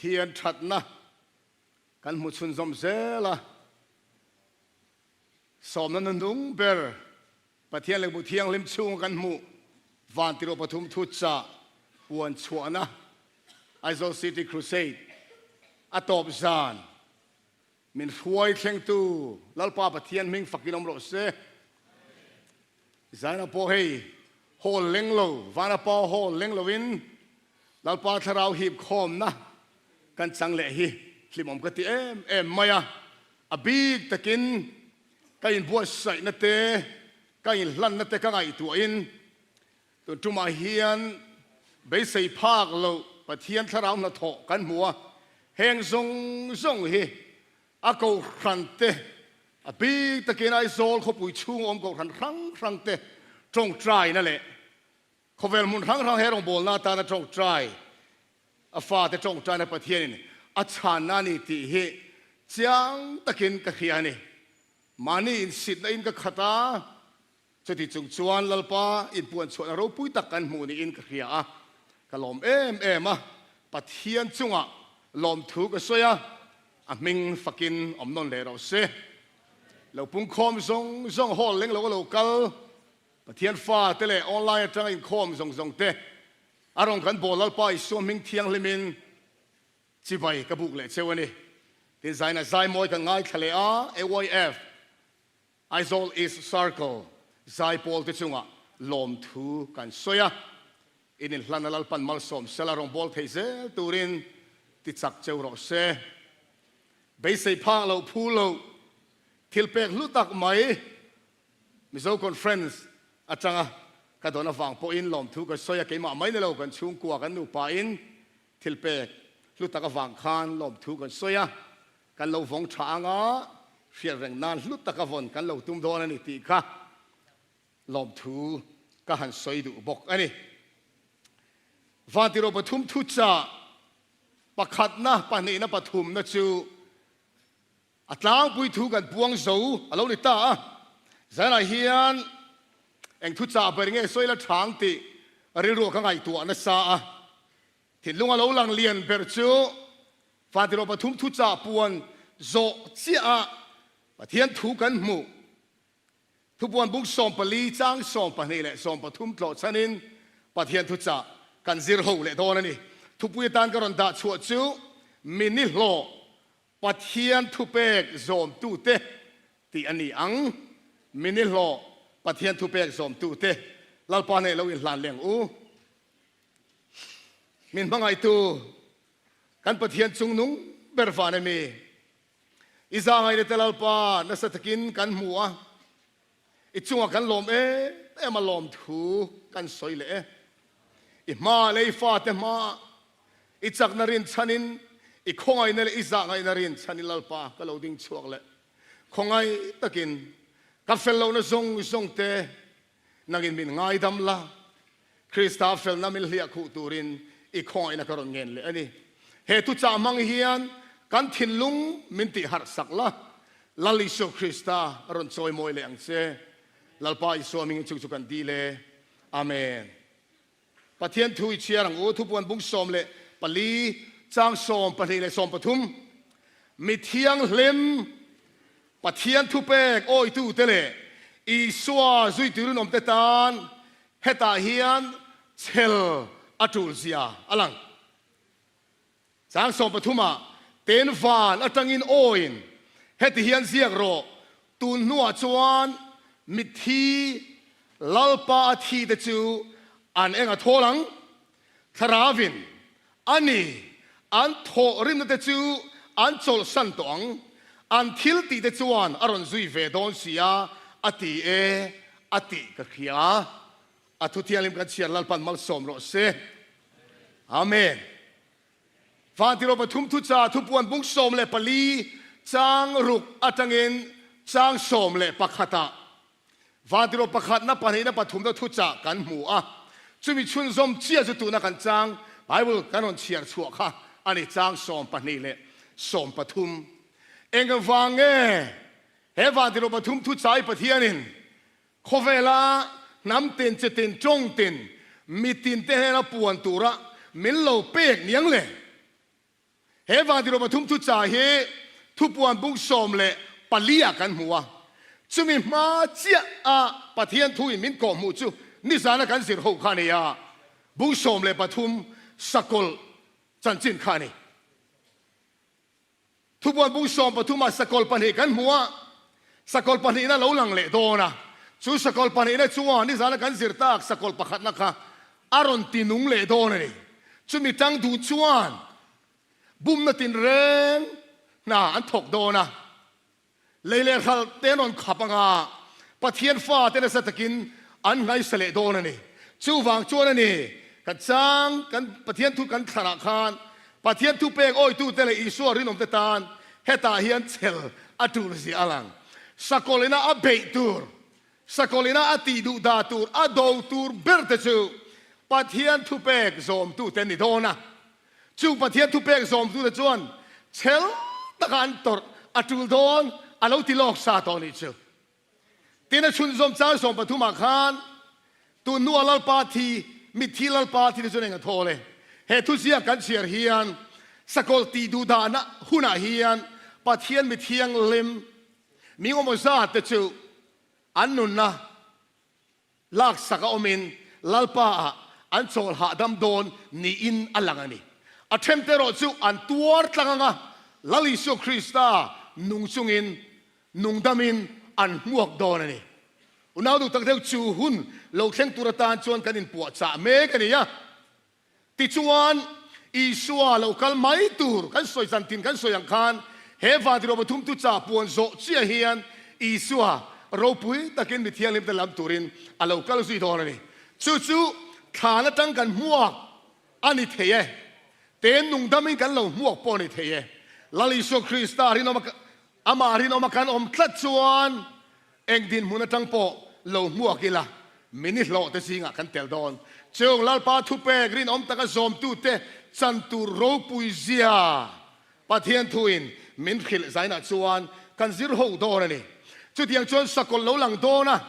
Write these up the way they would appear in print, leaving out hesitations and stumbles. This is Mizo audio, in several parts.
Pathian thatna kan hmu chhunzawm zel a, sawmna nunung ber Pathian Lehkhabu Thianghlim chhunga kan hmuh Vantirh pathum thuchah puan chhuahna Aizawl City Crusade a tawp zan Min hruai thlengtu Lalpa Pathian hming fakin awm rawh se. Zaina pawh hei hall leng lo, vana pa hall leng loin Lalpa thlarau hip khawmna kan chang leh hi hlimawm ka ti em em mai a. A bik takin ka inbuatsaihna te, ka inhlanna te ka ngaihtuahin Tun tumah hian beisei phak loh Pathian thlarau hnathawh kan hmu a, heng zawng zawng hi a kohhran te, a bik takin Aizawl khawpui chhunga awm kohhran hrang hrang te tawngtaina leh khawvel hmun hrang hrang he rawngbawlna atana tawngtai, a fate tawngtaina Pathianin a chhanna a ni tih hi chiang takin ka hria a ni. Mahni insitna in ka khat a. Chuti chung chuan Lalpa inpuan chhuahna ropui tak kan hmuh niin ka hria a, ka lawm em em a, Pathian chungah lawmthu ka sawi a, a hming fakin awm nawn leh rawh se. Lo pungkhawm zawng zawng hall leng lo a lo kal, Pathian fate leh online atanga inkhawm zawng zawng te a rawn kan bawl Lalpa Isua hming thianghlimin chibai ka buk leh cheu a ni. Tin zaina zai mawi kan ngaithla leh a, AYF. Aizawl East Circle zaipawl te chungah lawmthu kan sawi a, in inhlan a Lalpan malsawm sela rawngbâwl thei zel turin ti chak cheu rawh se. Beisei phak loh phu loh thil pek hlu tak mai Mizo Conference atanga ka dawn avang pawhin lawmthu kan sawi a, keimah mai ni lo kan chhungkua kan nupain thil pek hlu tak avang khan lawmthu kan sawi a. Kan lo vawng tha anga hriat reng nan hlu taka vawn kan lo tum dawn a ni tih kha lawmthu ka han sawi duh bawk a ni. Vantirh pathum thuchah pakhatna, pahnihna, pathumna chu a tlangpui thu kan puang zo a lo ni ta a. Zanah hian eng thuchah ber nge sawi la thang tih rilru ka ngaihtuah nasa a. Thinlung a lo lang lian ber chu Vantirh pathum thuchah puan zawh chiah ah Pathian thu kan hmuh. Thupuan bung 14 chang 12 leh 13 tlawh chhanin Pathian thuchah kan zir ho leh dawn a ni. Thupui atan ka rawn dah chhuah chu Mi nihlawh Pathian thupek zawmtute tih a ni ang. Mi nihlawh Pathian thupek zawmtute Lalpa hneh lo inhlan leng u. Min hmangaihtu kan Pathian chungnung ber van emi? I zahngaihna te Lalpa nasa takin kan hmu a, i chungah kan lawm em em a lawmthu kan sawi leh e. I hma leh i fate hma i chakna rinchhanin, i khawngaihna leh i zahngaihna rinchhanin Lalpa ka lo ding chhuak leh khawngaih takin ka fel lohna zawng zawng te Nangin min ngaidam la, Krista felna min hliah khuh turin i khawngaihna ka rawn ngen leh a ni. He thuchah hmang hian kan thinlung min tih harh sak la, Lal Isua Krista rawn chawimawi leh ang che. Lalpa Isua hmingin chung chu kan dil e. Amen. Pathian thu i chhiar ang u, Thupuan bung 14, chang 12 leh 13. Mi thianghlim, Pathian thupek awitute leh Isua zuitu rinawmte tan hetah hian chhel a tul zia a lang. Chang 13 ah, Ten van atangin awiin heti hian ziak rawh, tun hnuah chuan mitthi Lalpa a thi te chu an eng a thawl ang, Thlaravin a ni, an thawh rinna te chu an chawlhsan tawh ang, an thil tih te chuan a rawn zui ve dawn si a, a ti e, a tih ka hria. A thu thianghlim kan chhiar Lalpan malsawm rawh se. Amen. Vantirh pathum thucha thupuan bung 14 chang ruk atangin chang 11 ah Vantirh pakhatna pahnihna pathumna thucha kan hmu a. Chumi chhunzawm chiah chu tuna kan chang Bible kan rawn chhiar chhuah kha a ni chang 12 leh 13. Engvang nge he Vantirh pathum thucha i Pathianin Khawvela hnam tin, chi tin, tawng tin, mi tin te hnena puan tura min lo pek niang le. He Vantirh 3 thuchah hi thupuan bung 14 ah kan hmu a. Chumi hma chiah a Pathian thu in min kawhhmuh chu nizana kan zir ho kha a ni a, bung 13 sakawlh chanchin kha a ni. Thupuan bung 13 ah sakawlh pahnih kan hmu a, sakawlh pahnihna lo lang leh dawn a. Chu sakawlh pahnihna chuan nizana kan zir tak sakawlh pakhatna kha a rawn ti nung leh dawn a ni. Chumi tang duh chuan bumna tinreng hna an thawk dawn a. Lei leh hralh te an rawn khap anga Pathian fate nasa takin an ngaisa leh dawn a ni. Chuvang chuan a ni, kan chang kan Pathian thu kan thlanah khan Pathian thu pek awitute leh Isua rinawmte tan hetah hian chhel a tul zia a lang. Sakawlina a beih tur, sakawlina a tih duh dah tur, a do tur ber te chu Pathian thupek zawmtute an ni dawn a. Chu Pathian thupek zawmtute chuan chhel taka an tawrh a tul dawn a lo ti lawk sa tawh nih chu. Tin a chhunzawm chang 13 ah khan tun hnua Lalpa thi, mitthi Lalpa thi te chuan eng a thawl e. He thuziak kan chhiar hian sakawlh tih duhdahna hunah hian Pathian mithianghlim mi engemaw zat te chu an nunna Laksak a awmin Lalpa ah an chawl hahdam dawn niin a lang a ni. A thente erawh chu an tuar tlang anga Lal Isua Krista nung chungin nungdamin an hmuak dawn a ni. Unau duh tak deuh chu hun lo thleng tur atan chuan kan inpuahchah mek a ni a. Tichuan, Isua lo kal mai tur kan sawi zan tin kan sawi ang khan, he vantirh 3 tu cha puan zawh chiah hian Isua ropui takin mi thianghlimte lam turin a lo kal zui dawn a ni. Chu chu thlan atang kan hmuak a ni thei e. Ten nungdamin kan lo hmuak pawh a ni thei e. Lal Isua Krista rinawm a Amah rinawma kan awm tlat chuan eng dinhmun atang pawh lo hmuak ila, min i hlawhte zingah kan tel dawn. Chung Lalpa thupek rinawm taka zawmtute chan tur ropui zia Pathian thuin min hrilh zainah chuan kan zir ho dawn a ni. Chutiang chuan sakawlh lo lang dawn a,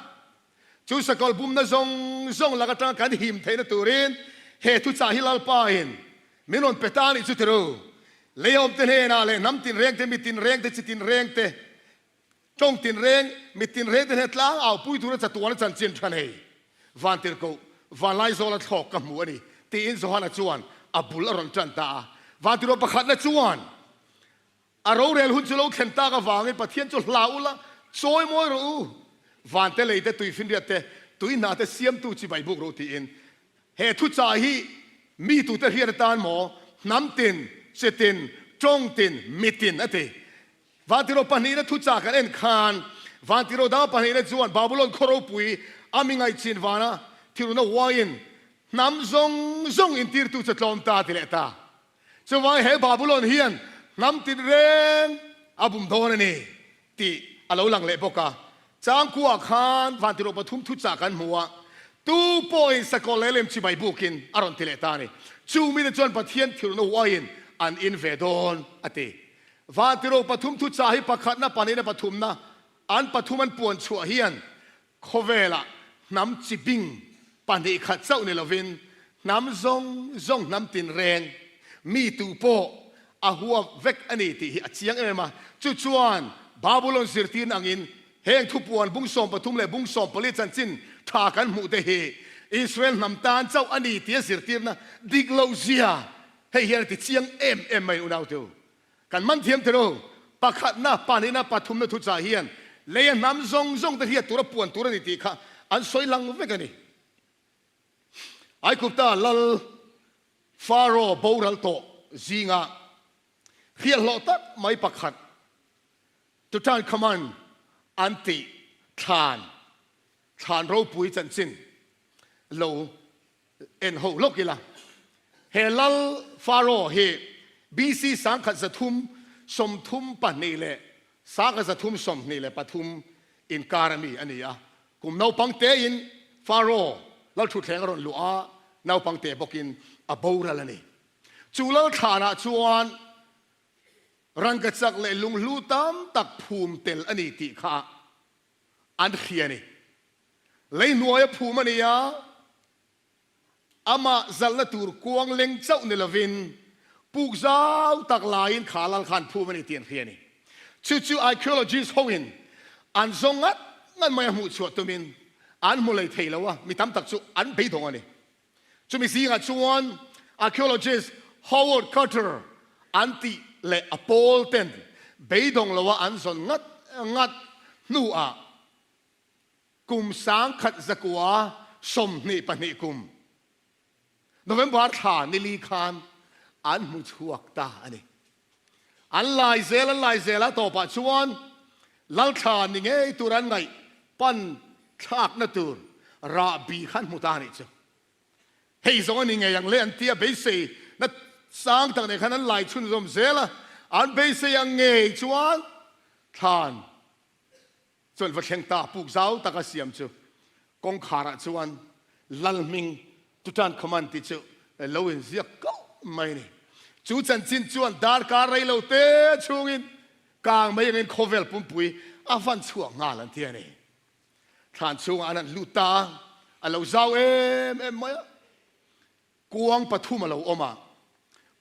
Chu sakawlh bumna zawng zawng lak atanga kan him theihna turin he thuchah hi Lalpain min rawn pe ta a nih chu tiru. Leiawmte hnenah leh hnam tinreng te, mi tinreng te, chi tinreng te, tawng tinreng, mi tinreng te hnena tlang au pui tura chatuana chanchin tha nei Vantirhkoh Vanlaizawla thlawk ka hmu a ni tiin Johana chuan a bul a rawn tan ta a. Vantirhkoh pakhatna chuan A rorel hun chu lo thlen tak avangin Pathian chu hla ula, chawi mawi rawh u. Vante lei te, tuifinriat te, tui hna te siamtu chi vaibuk rawh u tiin he thuchah hi mi tute hriat atan maw hnam tin, chi tin, tawng tin, mi tin a ti. Vantiraw pahnihna thuchah kan en khan Vantiraw dang pahnihna chuan Babulon khaw ropui a mi ngaihchin vana thilruna uaiin hnam zawng zawng intirtu chu tlawm ta ti leh ta. Chuvang he Babulon hian hnam tin reng a bum dawn a ni tih a lo lang leh bawk a. Changkua khan Vantirh 3 thuchah kan hmu a, tu pawhin sakawlh leh lem chibai bukin a rawn ti leh ta a ni. Chu mite chuan Pathian thilna uaiin an in ve dawn a ti. Vantirh 3 thuchah hi pakhatna, pahnihna, pathumna an pathum an puan chhuah hian Khawvelah hnam chi bing pahnih khat chauh ni lovin hnam zawng zawng hnam tinreng mi tu pawh a huap vek a ni tih hi a chiang em em a. Chu chuan Babulon zirtirna angin heng thupuan bung 13 leh bung 14 chanchin tha kan hmuh te hi Israel hnam tan chauh a ni tia zirtirna dik loh zia hei hian a ti chiang em em mai unaute. Kan man thiam teh lo. Pakhatna, pahnihna, pathumna thuchah hian leia hnam zawng zawng te hriat tura puan tur a ni tih kha an sawi lang vek a ni. Aigupta lal Pharaoh boral tawh zinga hriathlawh tak mai pakhat Tutankhamun an tih thlan, thlan ropui chanchin lo En ho lawk ila, he lal Pharaoh hi BC 1332 leh 1323 inkar a mi a ni a. Kum naupang tein Pharaoh lal thutthleng a rawn luh a, naupang te bawkin a boral a ni. Chu lal thlanah chuan rangkachak leh lunghlu tam tak phum tel a ni tih kha an hria a ni. Lei hnuaia phum a ni a, amah zalhna tur kuang leng chauh ni lovin. Puk zau tak laiin kha lal khan phum a ni tih an hria a ni. Chu chu archaeologist hoin an zawng ngat ngat mai a hmuh chhuah tumin an hmu lei thei lo a, mi tam tak chu an beidawng a ni. Chumi zingah chuan archaeologist Howard Carter an tih leh a pawl ten beidawng loa an zawn ngat ngat hnuah kum 1922 kum November thla nili khan an hmu chhuak ta a ni. An lai zel an lai zel a tawpah chuan Lalthla ni ngei tur an ngaih pan thlakna tur rahbi kha an hmu ta a nih chu. Hei zawng a ni ngei ang le an tia beisei na sang tak nen khan an lai chhunzawm zel a, an beisei ang ngei chuan thlan Chuan va thleng ta puk zau taka siam chu kawngkharah chuan Lal hming Tutankhamun tih chu lo inziak kauh mai a ni. Chu chanchin chuan darkar rei lo te chhungin kang mai angin khawvel pumpui a van chhuak nghal an ti a ni. Thlan chhungah an han lut ta a, a lo zau em em mai a. Kuang pathum a lo awm a,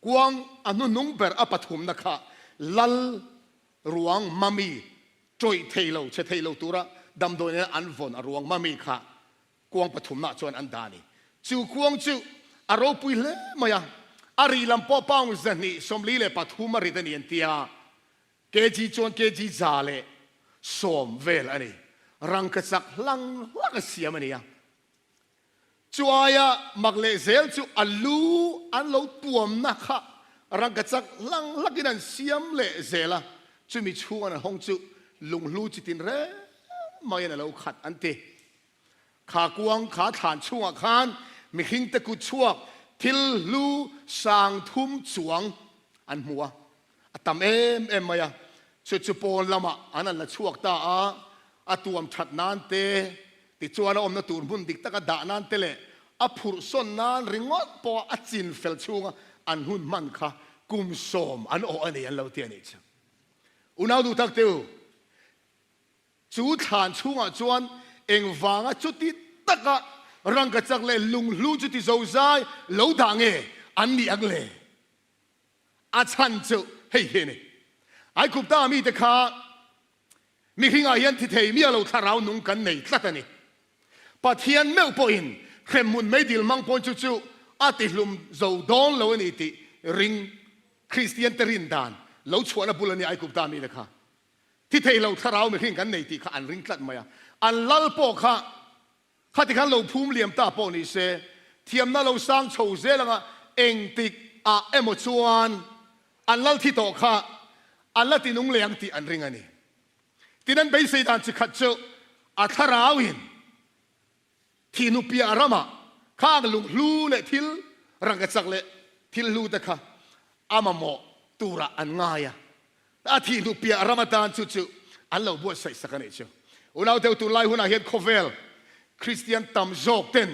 kuang a hnuhnung ber a pathumna kha lal ruang mummy tawih thei lo, chhe thei lo tura damdawi nena an vawn a ruang mummy kha kuang pathumnaah chuan an dah a ni. Chu kuang chu a ropui hle mai a, a rih lam pawh pound 243 a rit a ni an ti a, kg chuan kg 110 vel a ni. Rangkachak hlang hlak a siam a ni a. Chu aia mak leh zel chu a lu an lo tuamna kha rangkachak hlang hlakin an siam leh zel a, chumi chhung an hawng chu lunghlu chi tin reng maiin a lo khat an ti. Kha kuang kha thlan chhungah khan mihringte kut chhuak thil hlu 3000 chuang an hmu a, a tam em em mai a, chu chu pawn lamah an han la chhuak ta a, a tuam that nan te, tichuan a awmna tur hmun dik taka dah nan te leh a phurh sawn nan ringawt pawha a chin fel chhunga an hun hman kha kum sawm an awh a ni an lo ti a nih chu. Unau duh tak te u, chu thlan chhungah chuan engvanga chuti taka rangkachak leh lunghlu chuti zozai lo dah nge an nih ang le? A chhan chu hei hi a ni. Aigupta mite kha Mihringah hian thi thei miah lo thlarau nung kan nei tlat a ni. Pathian meuh pawhin hremhmun meidil hmang pawn chu chu a tihlum zo dawn lo a ni tih ring Kristian te rin dan lo chhuahna bul a ni Aigupta mite kha. Thi thei lo thlarau mihring kan nei tih kha an ring tlat mai a. An lal pawh kha Khati khan lo phum liam ta pawh ni se, thiamna lo sang chho zel anga engtik ah emaw chuan an lal thi tawh kha an la ti nung leh ang tih an ring a ni. Tin an beisei dan chi khat chu a thlarau in thihnu piah ramah khang lunghlu leh thil rangkachak leh thil hlu te kha a mamawh turah an ngai a. A thih hnu piah ram atan chu chu an lo buatsaih sak a nih chu. Unau deuh tunlai hunah hian khawvel Kristian tam zawk ten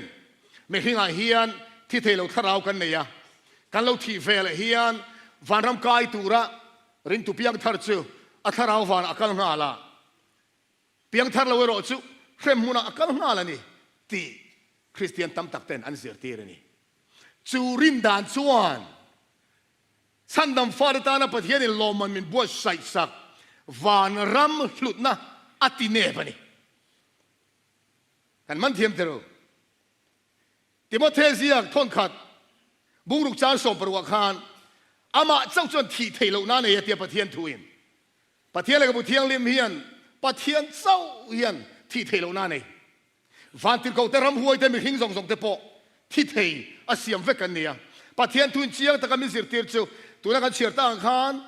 mihringah hian thi thei lo thlarau kan nei a, kan lo thih ve leh hian vanram kai tura ringtu piangthar chu a thlarau vanah a kal nghal a, piangthar lo erawh chu hremhmunah a kal nghal a ni tih Kristian tam tak ten an zirtir a ni. Chu rindan chuan Chhandam fate tana Pathianin lawmman min buatsaih sak vanram hlutna a ti nep a ni. Kan man thiam teh u. Timothe ziak thawnkhat bungruk chan sawmparukah khan amah chauh chuan thih theih lohna a nei a tia Pathian thuin. Pathian lehkhabu thianghlim hian Pathian chauh hian thih theih lohna a nei. Vantirhkoh te, ramhuai te, mihring zawng zawng te pawh thi thei a siam vek an ni a. Pathian thuin chiang taka min zirtir chu tuna kan chhiar tak ang khan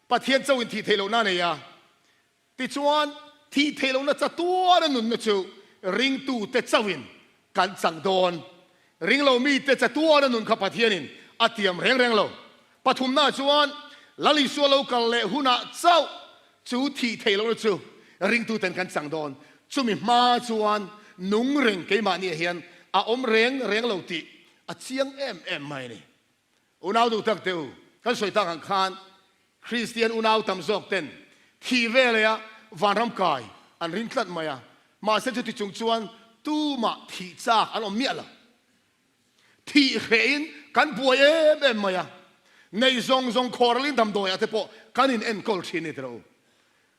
Pathian chauhin thih theih lohna a nei a. Tichuan, thih theih lohna chatuana nunna chu ringtute chauhin kan chang dawn. Ringlo mite chatuana nun kha Pathianin a tiam reng reng lo. Pathumnaah chuan Lal Isua lo kal leh hunah chauh chu thih theih lohna chu ringtuten kan chang dawn. Chumi hma chuan nung reng keimahniah hian a awm reng reng lo tih a chiang em em mai a ni. Unau duh tak teh u, kan sawi tak ang khan Kristian unau tam zawk ten thih veleh a vanram kai an ring tlat mai a, mahse chuti chung chuan tumah thih chak an awm miah lo. Thih hrehin kan buai em em mai a. Neih zawng zawng khawralin damdawiah te pawh kan in enkawl thin ni tiro.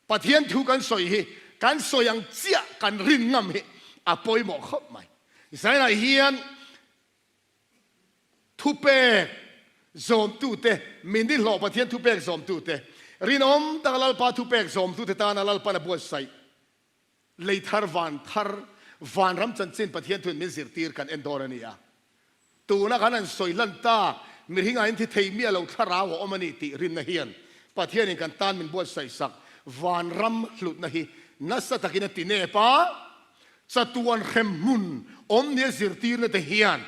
Pathian thu kan sawi hi kan sawi ang chiah kan rin ngam hi a pawimawh khawp mai. Zainah hian thupek zawmtute, mi nihlawh Pathian thupek zawmtute, rinawm taka Lalpa thupek zawmtute tana Lalpan a buatsaih lei thar van thar vanram chanchin Pathian thuin min zirtir kan en dawn a ni a. Tuna kan han sawi hlan tak, mihringah in thi thei miah lo thlarau a awm a ni tih rinna hian Pathianin kan tan min buatsaih sak vanram hlutna hi nasa takin a ti nep a, chatuan hremhmun awm nia zirtirna te hian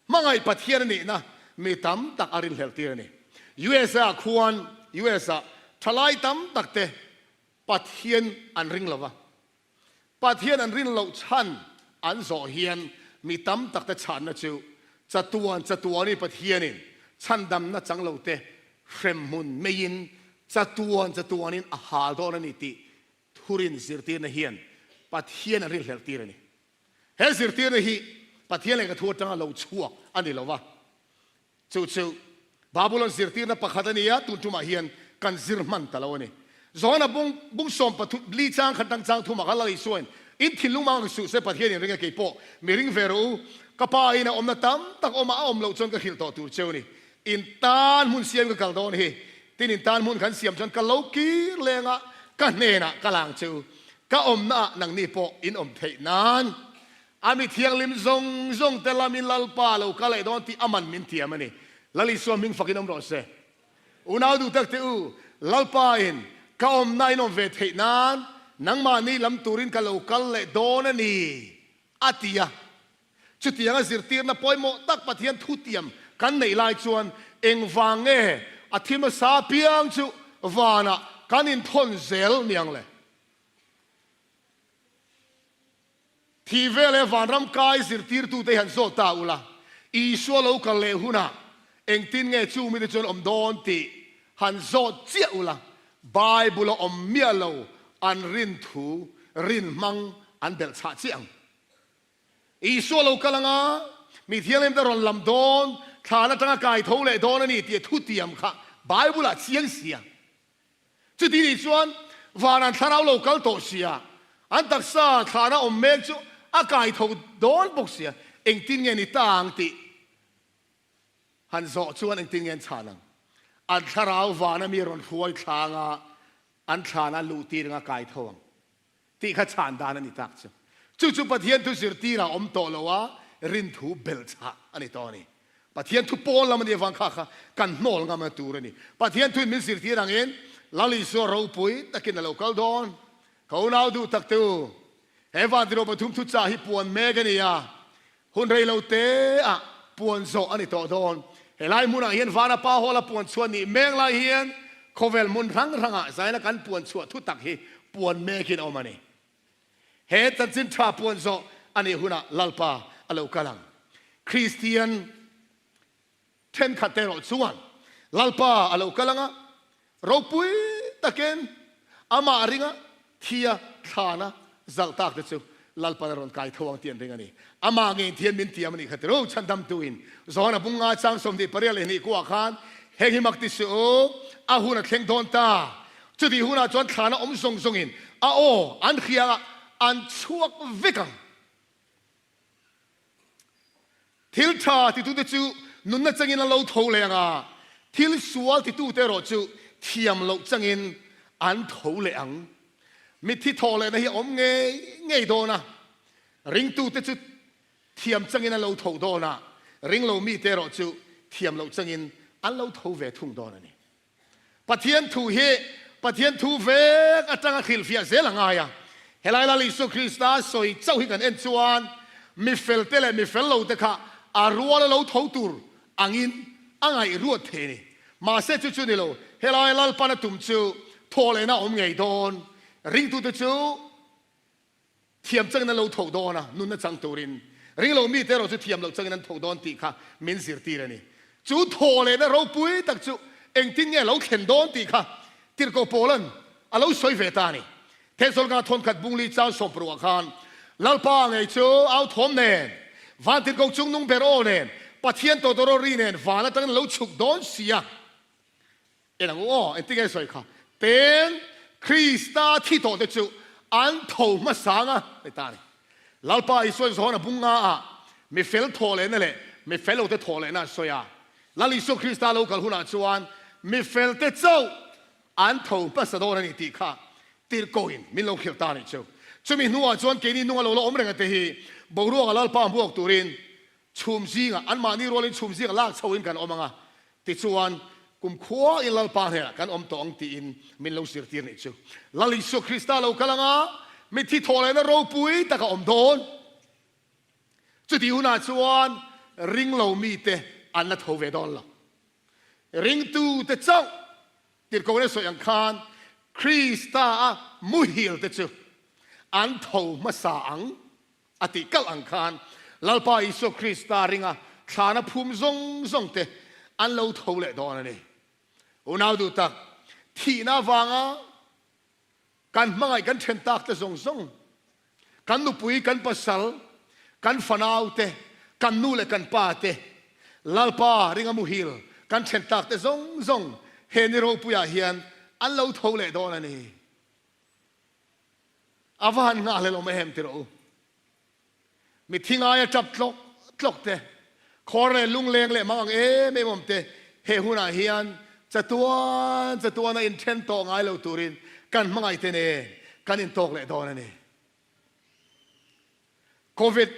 hmangaih Pathian a nihna mi tam tak a rinhlelh tir a ni. USA ah khuan US ah thalai tam tak te Pathian an ring lo va, Pathian an rin loh chhan an zawh hian mi tam tak te chhanna chu chatuan chatuani Pathianin chhandamna chang lo te hremhmun meiin chatuan chatuanin a hal dawn a ni tih thurin zirtirna hian Pathian an rinhlelh tir a ni. He zirtirna hi Pathian lehkha thu atanga lo chhuak a ni lo va, Chu chu Babulon zirtirna pakhat a ni a, tun tumah hian kan zir hman ta lo a ni. Johana bung bung sawm pathum li chang khat dang chang thumah khan Lal Isuain, In thinlung mang suh se Pathian in ring a kei pawh mi ring ve rawh u, ka pa in a awmna tam tak awmah a awm loh chuan ka hrilh tawh tur cheu ni. In tan hmun siam ka kal dawn hi, tin in tan hmun kan siam chuan ka lo kir leng a, ka hnenah ka lang cheu, ka awmna ah nangni pawh in awm theih nan. A mi thianghlim zawng zawng te lamin Lalpa lo kal leh dawn tih a man min tiam a ni. Lal Isua hming fakin awm rawh se. Unau duh tak te u, Lalpa in ka awmna in awm ve theih nan nangmahni lam turin ka lo kal leh dawn a ni, a ti a. Chutianga zirtirna pawimawh tak Pathian thutiam kan neih lai chuan engvang nge a thi hmasa apiang chu vanah kan inthawn zel niang le? Thih veleh vanram kai zirtirtute hi han zawt ta ula, Isua lo kal leh hunah engtin nge chu mite chuan awm dawn tih han zawt chiah ula, Bible a awm miah lo an rin thu rin hmang an belh chhah chiah ang. Isua lo kal anga mi thianghlimte rawn lam dawn, thlan atanga kai tho leh dawn a ni tih thutiam kha Bible ah chiang sia. Chuti nih chuan van an thlarau lo kal tawh sia, an taksa thlana awm mek chu a kai tho dawn bawk sia, engtin nge ni ta ang tih han zawh chuan engtin nge an chhan ang? An thlarau vana mi rawn hruai thlang a, an thlana luh tir anga kai tho ang. Tih kha chhan dan a ni tak chu. Chu chu Pathian thu zirtirah awm tawh lo a, rinthu belhchhah a ni tawh a ni. Pathian thu pawn lam a nih avang kha kha kan hnawl ngam a tur a ni. Pathian thuin min zirtir angin Lal Isua ropui takin a lo kal dawn. Ka unau duh tak te u, he vantirh pathum thuchah hi puan mek a ni a, Hun rei lo te ah puan zawh a ni tawh dawn. Helai hmunah hian Vana Pa Hall a puan chhuah nih mek lai hian khawvel hmun hrang hrangah zaina kan puan chhuah thu tak hi puan mekin a awm a ni. He chanchin tha puan zawh a nih hunah Lalpa a lo kal ang. Kristian. Thenkhat te erawh chuan Lalpa a lo kal anga, ropui takin amah ringa thia thlana zalh tak te chu Lalpan a rawn kai tho ang tih an ring a ni. Amah ngei thian min tiam a nih kha tiro chhandamtuin Johana bunga chang 28 leh hnih kuah khan heng hi mak ti suh u, a hun a thleng dawn ta. Chutih hunah chuan thlana awm zawng zawngin a aw an hria a, an chhuak vek ang. Thil tha titute chu nunna changin an lo tho leh ang a, thil sual titute erawh chu thiam loh changin an tho leh ang. Mitthi thawh lehna hi a awm ngei ngei dawn a, ringtute chu thiam changin an lo tho dawn a, ringlo mite erawh chu thiam loh changin an lo tho ve thung dawn a ni. Pathian thu hi Pathian thu vek atanga hrilhfiah zel a ngai a. Helai Lal Isua Krista sawi chauh hi kan en chuan mi felte leh mi fel lote kha a rual a lo tho tur angin a ngaih ruat thei a ni. Mahse chu chu ni lo, helai Lalpan a tum chu thawhlehna a awm ngei dawn. Ringtute chu Thiam changin an lo tho dawn a, nunna chang turin. Ring lo mite erawh chu thiam loh changin an tho dawn tih kha min zirtir a ni. Chu thaw lehna ropui tak chu engtin nge a lo thlen dawn tih kha Tirhkoh Paula'n a lo sawi ve ta a ni. Thesawlnga thawnkhat bungli chang sawmparukah khan, Lalpa ngei chu au thawm nen, van tirhkoh chungnung ber aw nen, Pathian tawtawraw ri nen van atangin lo chhuk dawn si a. En ang u aw, engtin nge sawi kha? Ten Krista thi tawh te chu an tho hmasa ang a, ni ta a ni. Lalpa Isua'n Johana bung nga ah mi fel thawh lehna leh mi fel lo te thawh lehna a sawi a. Lal Isua Krista lo kal hunah chuan mi fel te chauh an tho hmasa dawn a ni tih kha tirhkohin min lo hrilh ta a nih chu. Chumi hnuah chuan keini nunga lo la awm reng a te hi boruaka Lalpa hmuak turin Chhum zingah, anmahni rualin chhum zingah lak chhoin kan awm ang a, tichuan kumkhua in Lalpa hnenah kan awm tawh ang tiin min lo zirtir nih chu. Lal Isua Krista lo kal ang a, mitthi thawh lehna ropui tak a awm dawn. Chuti hunah chuan ringlo mite an la tho ve dawn lo. Ringtute chauh tirhkohna sawi ang khan Krista a muhil te chu an tho hmasa ang. A tih kalh ang khan Lalpa Isua Krista ringa thlana phum zawng zawng te an lo tho leh dawn a ni. Unau duh tak, thihna avanga kan hmangaih kan then tak te zawng zawng, kan nupui, kan pasal, kan fanau te, kan nu leh kan pa te, Lalpa ringa muhil kan then tak te zawng zawng he ni ropuiah hian an lo tho leh dawn a ni. A va han nghah hlel awm em ti rawh u. Mithi ngaia tap tlawk tlawk te, khawr leh lungleng leh mang ang em em awm te he hunah hian chatuan chatuan a inthen tawh ngai lo turin kan hmangaih te nen kan intawk leh dawn a ni. Covid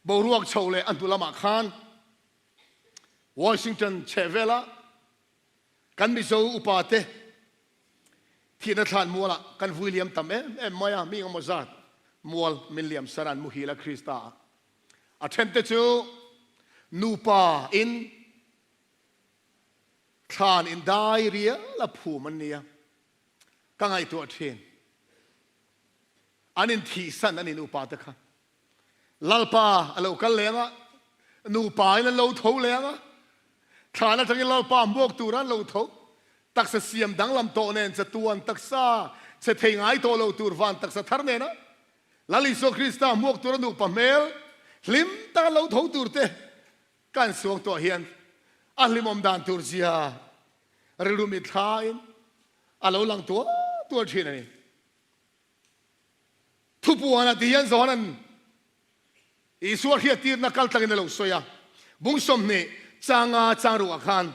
boruak chho leh a hnu lamah khan Washington chhehvela kan Mizo upa te Thihna thlan mualah kan vui liam tam em em mai a, mi engemaw zat mual min liam san an muhil a Krista ah. A then te chu nupa in thlan in dai rial a phum an nia, ka ngaihtuah thin. An in thihsan a ni nupa te kha. Lalpa a lo kal leng a, nupa in an lo tho leng a, thlan atangin Lalpa hmuak tura an lo tho. Taksa siam danglam tawh nen chatuan taksa che thei ngai tawh lo tur van taksa thar nena Lal Isua Krista hmuak tura nupa hmel hlim taka lo tho tur te kan suang tawh hian a hlimawm dan tur zia rilru mitthla in a lo lang tual tual thin a ni. Thupuanah ti hian Johanan Isua hriattirna kal tlangin a lo sawi a, bung 20 changa chang ruah khan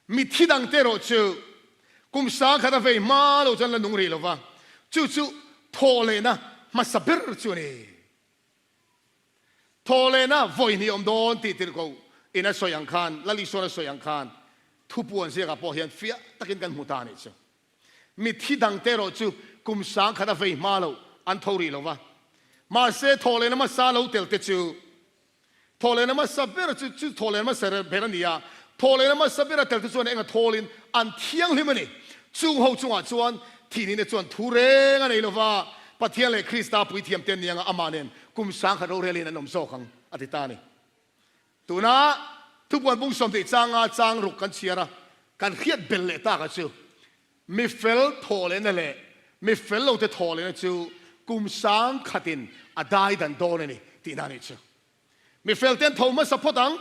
mithi dangte erawh chu kum 1000 a vei hma lo chuan la nung rih lo va, chu chu thawhlehna hmasa ber chu a ni. Thawhlehna vawi hnih awm dawn tih tirhkoh in a sawi ang khan, Lal Isuan a sawi ang khan thupuan ziakah pawh hian fiah takin kan hmu ta a nih chu. Mithi dangte erawh chu kum 1000 a vei hma loh an tho rih lo va. Mahse, thawhlehna hmasa lo tel te chu thawhlehna hmasa ber chu chu thawhlehna hmasa ber a ni a. Thawhlehna hmasa bera tel te chuan enga thawlin an thianghlim a ni. Chung ho chungah chuan thihnihna chuan thu reng a nei lo va, Pathian leh Krista puithiamte an ni anga amah nen kum 1000 rorelin an awm zawk ang, a ti ta a ni. Tuna thupuan bung 20 changa chang ruk kan chhiar a, kan hriat bel leh tak a chu, mi fel thawh lehna leh mi fel lote thawh lehna chu kum 1000 in a dai dan dawn a ni tihna a nih chu. Mi fel te an tho hmasa phawt ang,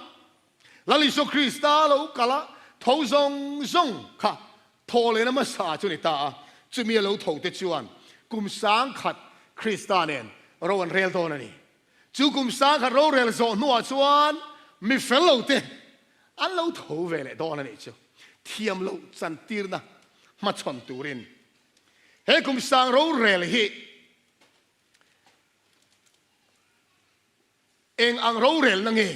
Lal Isua Krista lo kal a, tho zawng zawng kha thawh lehna hmasa chu a ni ta a, chumi a lo tho te chuan kum 1000 Krista nen ro an rel dawn a ni. Chu kum 1000 rorel zawh hnuah chuan mi fel lo te an lo tho ve leh dawn a nih chu. Thiam loh chantirna hmachhawn turin he kum sang rorel hi eng ang rorelna nge,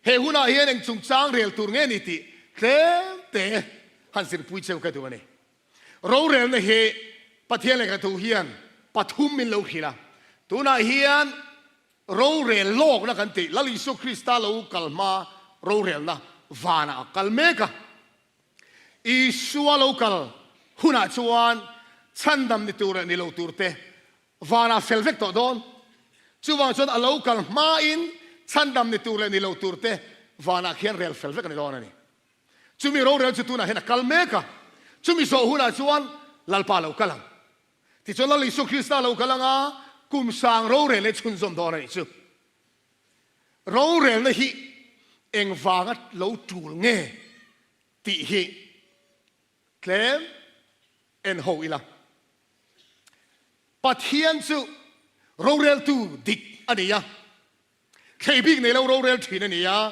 he hunah hian eng chungchang rel tur nge ni tih tlem te han zirpui cheu ka duh a ni. Rorelna hi Pathian lehkha thu hian pathum min lo hrilh a, tunah hian rorel lawkna kan tih, Lal Isua Krista lo kal hma rorelna vanah a kal mek a. Isua lo kal hunah chuan chhandam ni tur leh ni lo tur te vanah fel vek tawh dawn. Chuvang chuan a lo kal hmain chhandam ni tur leh ni lo tur te vanah khian rel fel vek a ni dawn a ni. Chumi rorel chu tunah hian a kal mek a, chumi zawh hunah chuan Lalpa lo kal ang. Tichuan Lal Isua Krista lo kal ang a, kum sang rorel leh chhunzawm dawn a nih chu. Rorelna hi Engvanga lo tul nge tih hi tlem en ho ila. Pathian chu roreltu dik a ni a, thlei bik nei lo rorel thin a ni a,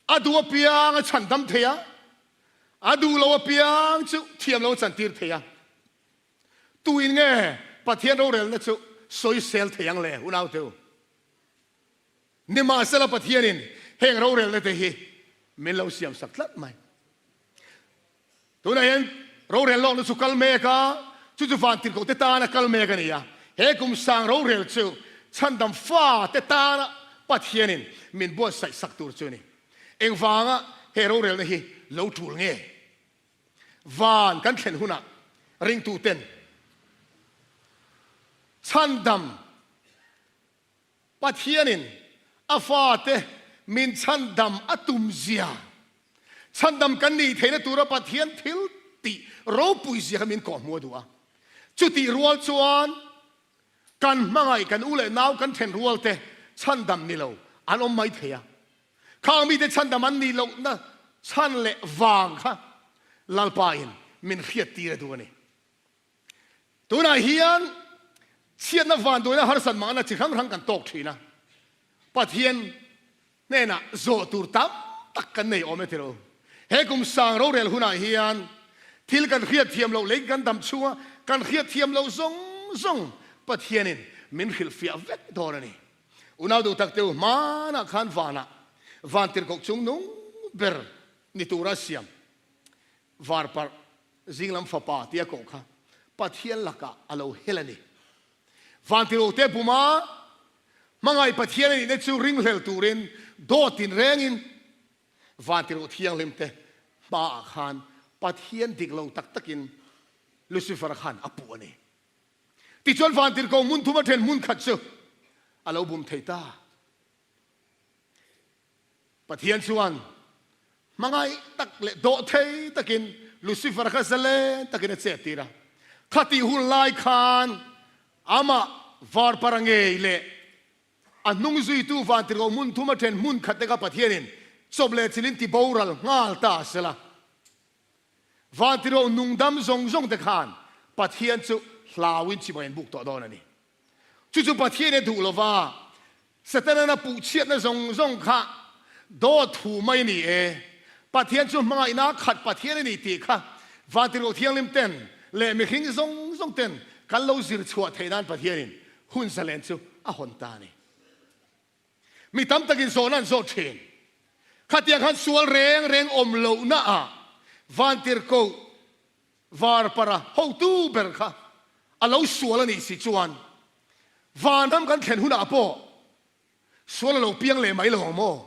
a duh apiang a chhandam thei a, a duh lo apiang chu thiam lo a chantir thei a. Tuin nge Pathian rorelna chu sawisel thei ang le unaute u? Nimahsela Pathianin heng rorelna te hi min lo siamsak tlat mai. Tunah hian rorel lawkna chu kal mek a, chu chu vantirhkoh te tana kal mek a ni a. He kum sang rorel chu chhandam fa te tana Pathianin min buatsaih sak tur chu a ni. Engvanga he rorelna hi lo tul nge? Van kan thlen hunah ringtuten chhandam Pathianin a fate min chhandam a tum zia, chhandam kan nih theihna tura Pathian thil tih ropui zia kha min kawhhmuh a duh a. Chutih rual chuan kan hmangaih, kan u leh nau, kan then rualte chhandam ni lo an awm mai thei a. Khang mite chhandam an nih lohna chhan leh vang kha Lalpain min hriattir a duh a ni. Tunah hian chhiatna vanduaina harsat mahna chi hrang hrang kan tawk thin a, Pathian hnenah zawh tur tam tak kan nei awm e tilo. He kum sang rorel hunah hian thil kan hriatthiam loh lei kan dam chhunga kan hriatthiam loh zawng zawng Pathianin min hrilhfiah vek dawn a ni. Unau duh tak teu hmanah khan vanah vantirhkoh chungnung ber ni tura siam varparh Zinglam fapa tia koh kha Pathian lakah a lo hel a ni. Vantirhkohte buma hmangaih Pathian a nihna chu ringhlel turin dawt tinrengin Vantirhkoh Thianghlimte hmaah khan Pathian dik lo tak takin Lucifer-a khan a puh a ni. Tichuan Vantirhkoh hmun thuma then hmun khat chu a lo bum thei ta. Pathian chuan hmangaih tak leh dawhthei takin Lucifer kha zalen takin a chet tir a. Khatih hun lai khan amah varpara ngei leh a hnung zuitu vantirhkoh hmun thuma then hmun khat te kha Pathianin chawp leh chilhin ti boral nghal ta a sela. Vantirhkoh nungdam zawng zawng te khan Pathian chu hlauin chibai an buk tawh dawn a ni. Chu chu Pathian a duh lova, Setana'n a puhchhiatna zawng zawng kha dawt thu mai a ni e. Pathian chu hmangaihna khat Pathian a ni tih kha Vantirhkoh Thianghlim ten leh mihring zawng zawng ten kan lo zir chhuah theih nan Pathianin hun zalen chu a hawn ta a ni. Mi tam takin zawhna an zawt thin. Khatiang khan sual reng reng awm lohna ah Vantirhkoh Varpara hotu ber kha a lo sual a nih si chuan vanram kan thlen hunah pawh sual a lo piang leh mai lo ang maw?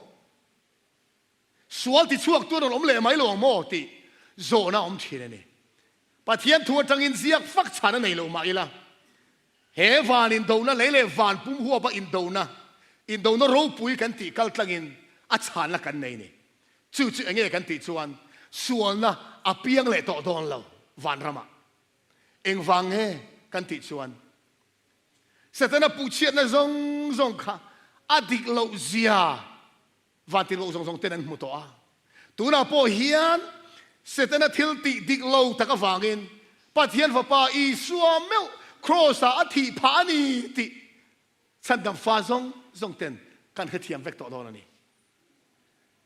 Sual tichhuak tu a rawn awm leh mai lo ang maw? tih zawhna a awm thin a ni. Pathian thu atangin ziak fak chhan a nei lo mah ila, he van indona lei leh van pum huapa indona, indona ropui kan tih kal tlangin a chhanna kan nei ni. Chu chu enge kan tih chuan sualna a piang leh tawh dawn lo vanramah. Engvang nge kan tih chuan Setana puhchhiatna zawng zawng kha a dik loh zia vantirhkoh zawng zawng ten an hmu tawh a. Tunah pawh hian Setana thil tih dik lo tak avangin Pathian Fapa Isua meuh Kraws-ah a thih phah a ni tih chhandam fa zawng zawng ten kan hrethiam vek tawh dawn a ni.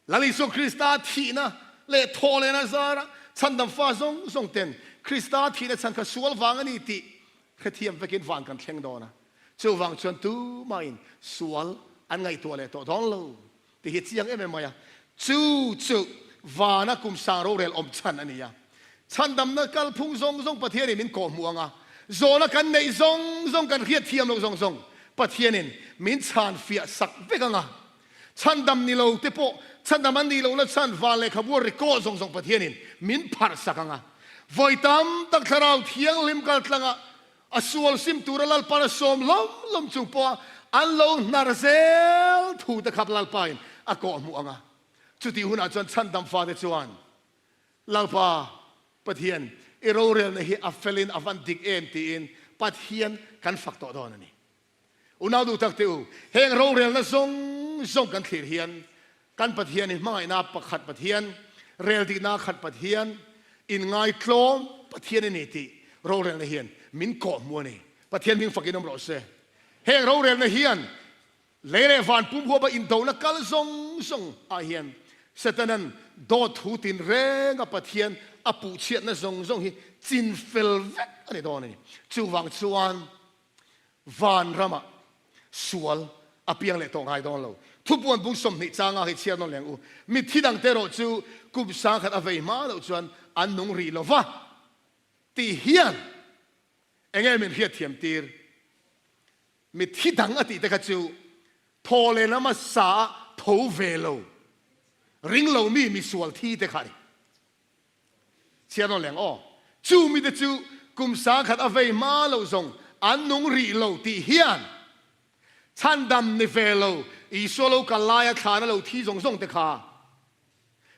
Lal Isua Krista thihna leh thawhlehna zara chhandam fa zawng zawng ten Krista thihna chhan kha sual vang a ni tih hrethiam vekin van kan thleng dawn a. Chuvang chuan tumahin sual an ngaihtuah leh tawh dawn lo tih hi chiang em em mai a. Chu chu vana kum sang rorel awm chhan a ni a. Chhandamna kalphung zawng zawng Pathianin min kawhhmuh ang a, zawhna kan neih zawng zawng kan hriatthiam loh zawng zawng Pathianin min chhanfiah sak vek ang a. Chhandam ni lo te pawh chhandam an nih lohna chhan van lehkhabu a record zawng zawng Pathianin min pharh sak ang a. Vawi tam tak Thlarau Thianghlim kal tlanga a sual sim tura Lalpan a sawm lawm lawm chung pawha an lo hnar zel thu te khap Lalpain a kawhhmuh ang a. Chutih hunah chuan chhandam fate chuan Lalpa Pathian i rorelna hi a felin a van dik em tiin Pathian kan fak tawh dawn a ni. Unau duh tak te u, heng rorelna zawng zawng kan thlir hian kan Pathian hi hmangaihna pakhat Pathian, reldikna khat Pathian, inngaitlawm Pathian a ni tih rorelna hian min kawhhmuh a ni. Pathian hming fakin awm rawh se. Heng rorelna hian Lei leh van pum huapa indona kal zawng zawng ah hian Setanan dawt thu tinreng a Pathian a puhchhiatna zawng zawng hi chin fel vek a ni dawn a ni. Chuvang chuan van ramah sual a piang leh tawh ngai dawn lo. Thupuan bung 20 changa hi chhiar nawn leng u. Mitthi dangte erawh chu kum 1000 a vei hma loh chuan an nung rih lo va tih hian enge min hriatthiam tir? Mitthi dang a tih te kha chu thaw leh lama sa a tho ve lo, ring lo mi misual thi te kha a ni. Chhiar nawn leng aw. Chu mite chu kum 1000 a vei hma loh zawng an nung rih lo tih hian chhandam ni ve lo Isua lo kal laia thlana lo thi zawng zawng te kha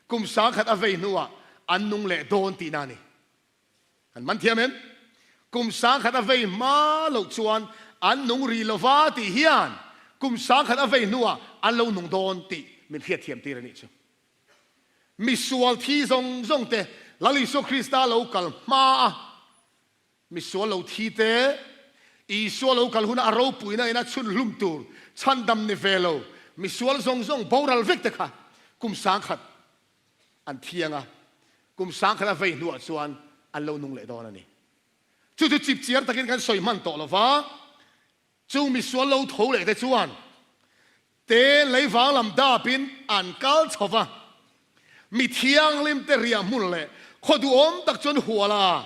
kum 1000 a vei hnuah an nung leh dawn tihna a ni. An man thiam em? Kum 1000 a vei hma loh chuan an nung rih lova tih hian kum 1000 a vei hnuah an lo nung dawn tih min hriatthiam tir a nih chu. Misual thi zawng zawng te Lal Isua Krista lo kal hma a misual lo thi te, Isua lo kal huna a ropuina ina chhun hlum tur chhandam ni ve lo misual zawng zawng boral vek te kha kum 1000 an thiang a, kum 1000 a vei hnuah chuan an lo nung leh dawn a ni. Chu chu chip chiar takin kan sawi hman tawh lo va, chung misual lo tho leh te chuan te lei vang lam dapin an kal chho va, mi thianghlim te riah hmun leh khaw duhawm tak chuan hual a,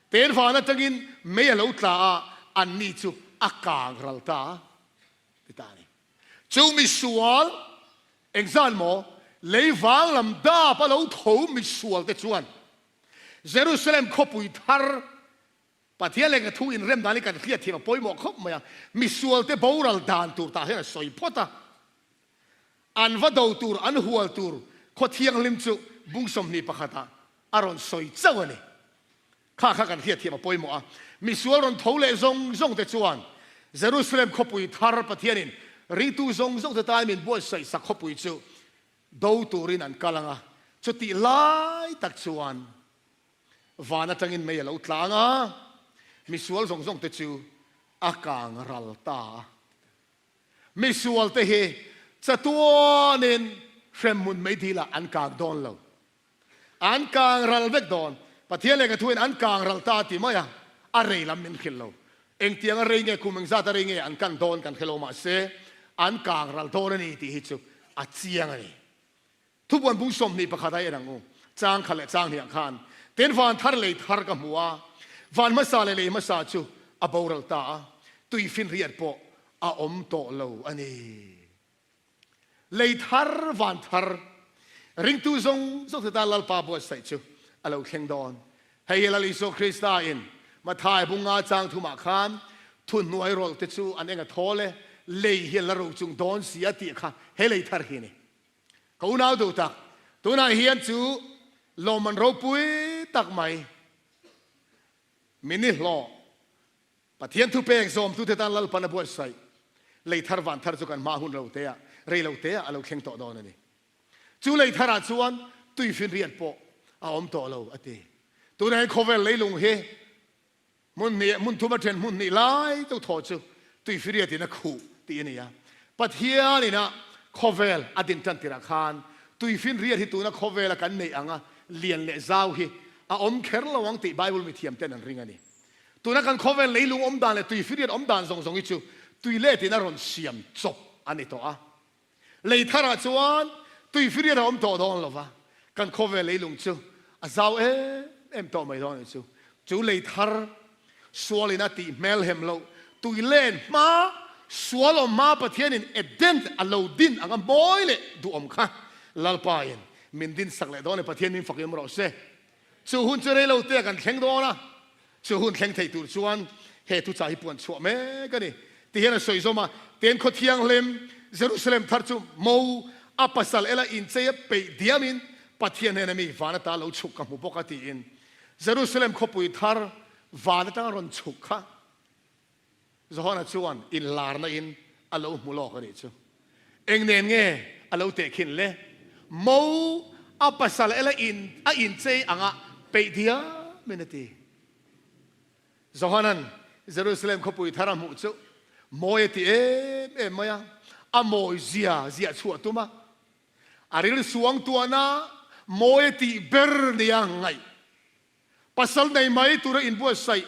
ten van atangin mei a lo tla a, anni chu a kang ral ta a ti ta a ni. Chu misual Engzan maw? Lei vang lam dap a lo tho misual te chuan Jerusalem khawpui thar Pathian leh ka thu inrem dan hi kan hriat thiam a pawimawh khawp mai a, misual te boral dan tur tah hian a sawi phawt a, an va do tur an hual tur khaw thianghlim chu bung 21 ah a rawn sawi chauh a ni. Kha kha kan hriat thiam a pawimawh a, misual rawn tho leh zawng zawng te chuan Jerusalem khawpui thar Pathianin ringtu zawng zawng te tan min buatsaih sak khawpui chu do turin an kal ang a, chutih lai tak chuan van atangin mei a lo tlang a, misual zawng zawng te chu a kang ral ta a. Misual te hi chatuanin hremhmun meidil ah an kang dawn lo. An kang ral vek dawn. Pathian lehkha thuin an kang ral ta ti mai a, a rei lam min hrilh lo. Engtiang a rei nge, kum engzat a rei nge an kan dawn kan hre lo mahse an kang ral dawn a ni tih hi chu a chiang a ni. Thupuan bung 21 a en ang u. Chang khat leh chang hniah khan ten van thar lei thar ka hmu a, van hmasa leh lei hmasa chu a boral ta a, tuifinriat pawh a awm tawh lo a ni. Lei thar van thar ringtu zawng zawng te tan Lalpa buatsaih chu a lo thleng dawn. Hei hi Lal Isua Krista in Mathai bunga chang thumah khan thuhnuai rawlh te chu an eng a thawl e, lei hi an la ro chung dawn si a tih kha he lei thar hi a ni. Ka unau duh tak, tunah hian chu lawmman ropui tak mai min i hlawh. Pathian thupek zawmtute tan Lalpan a buatsaih lei thar van thar chu kan hma hun lo teah, rei lo teah a lo thleng tawh dawn a ni. Chu lei tharah chuan tuifinriat pawh a awm tawh lo a ti. Tunah hian khawvel leilung hi hmun hnih, hmun thum a then hmun hnih lai deuh thaw chu tuifinriatin a khuh tih a ni a. Pathian ina khawvel a din tan tirah khan tuifinriat hi tuna khawvela kan neih anga lian leh zau hi a awm kher lo ang tih Bible mithiamten an ring a ni. Tuna kan khawvel leilung awm dan leh tuifinriat awm dan zawng zawng hi chu tuiletin a rawn siam chawp a ni tawh a. Lei tharah chuan tuifinriat a awm tawh dawn lo va, kan khawvel leilung chu a zau em em tawh mai dawn a ni chu. Chu lei thar sualin a tih hmel hem loh, tui len hma, sual awm hma Pathianin Eden a lo din anga mawi leh duhawm kha Lalpain min dinsak leh dawn e Pathian min fak em rawh se. Chu hun chu reilo te kan thleng dawn a, chu hun thleng thei tur chuan he thuchah hi puan chhuah mek a ni. Ti hian a sawi zawm a, Ten khaw thianghlim Jerusalem thar chu mo a pasal ela inchei a peih diamin Pathian hnena mi van ata lo chhuk ka hmu bawk a tiin Jerusalem khawpui thar van atanga rawn chhuk kha Johana chuan inlarna in a lo hmu lawk a nih chu. Eng nen nge a lo tehkhin le? Mo a pasal ela in a inchei anga peih diam in a ti. Johanan Jerusalem khawpui thar a hmuh chu mawi a ti em em mai a, a mawi zia ziah chhuah tum a, a ril suang tuahna mawi a tih ber nia ngaih. Pasal nei mai tura inbuatsaih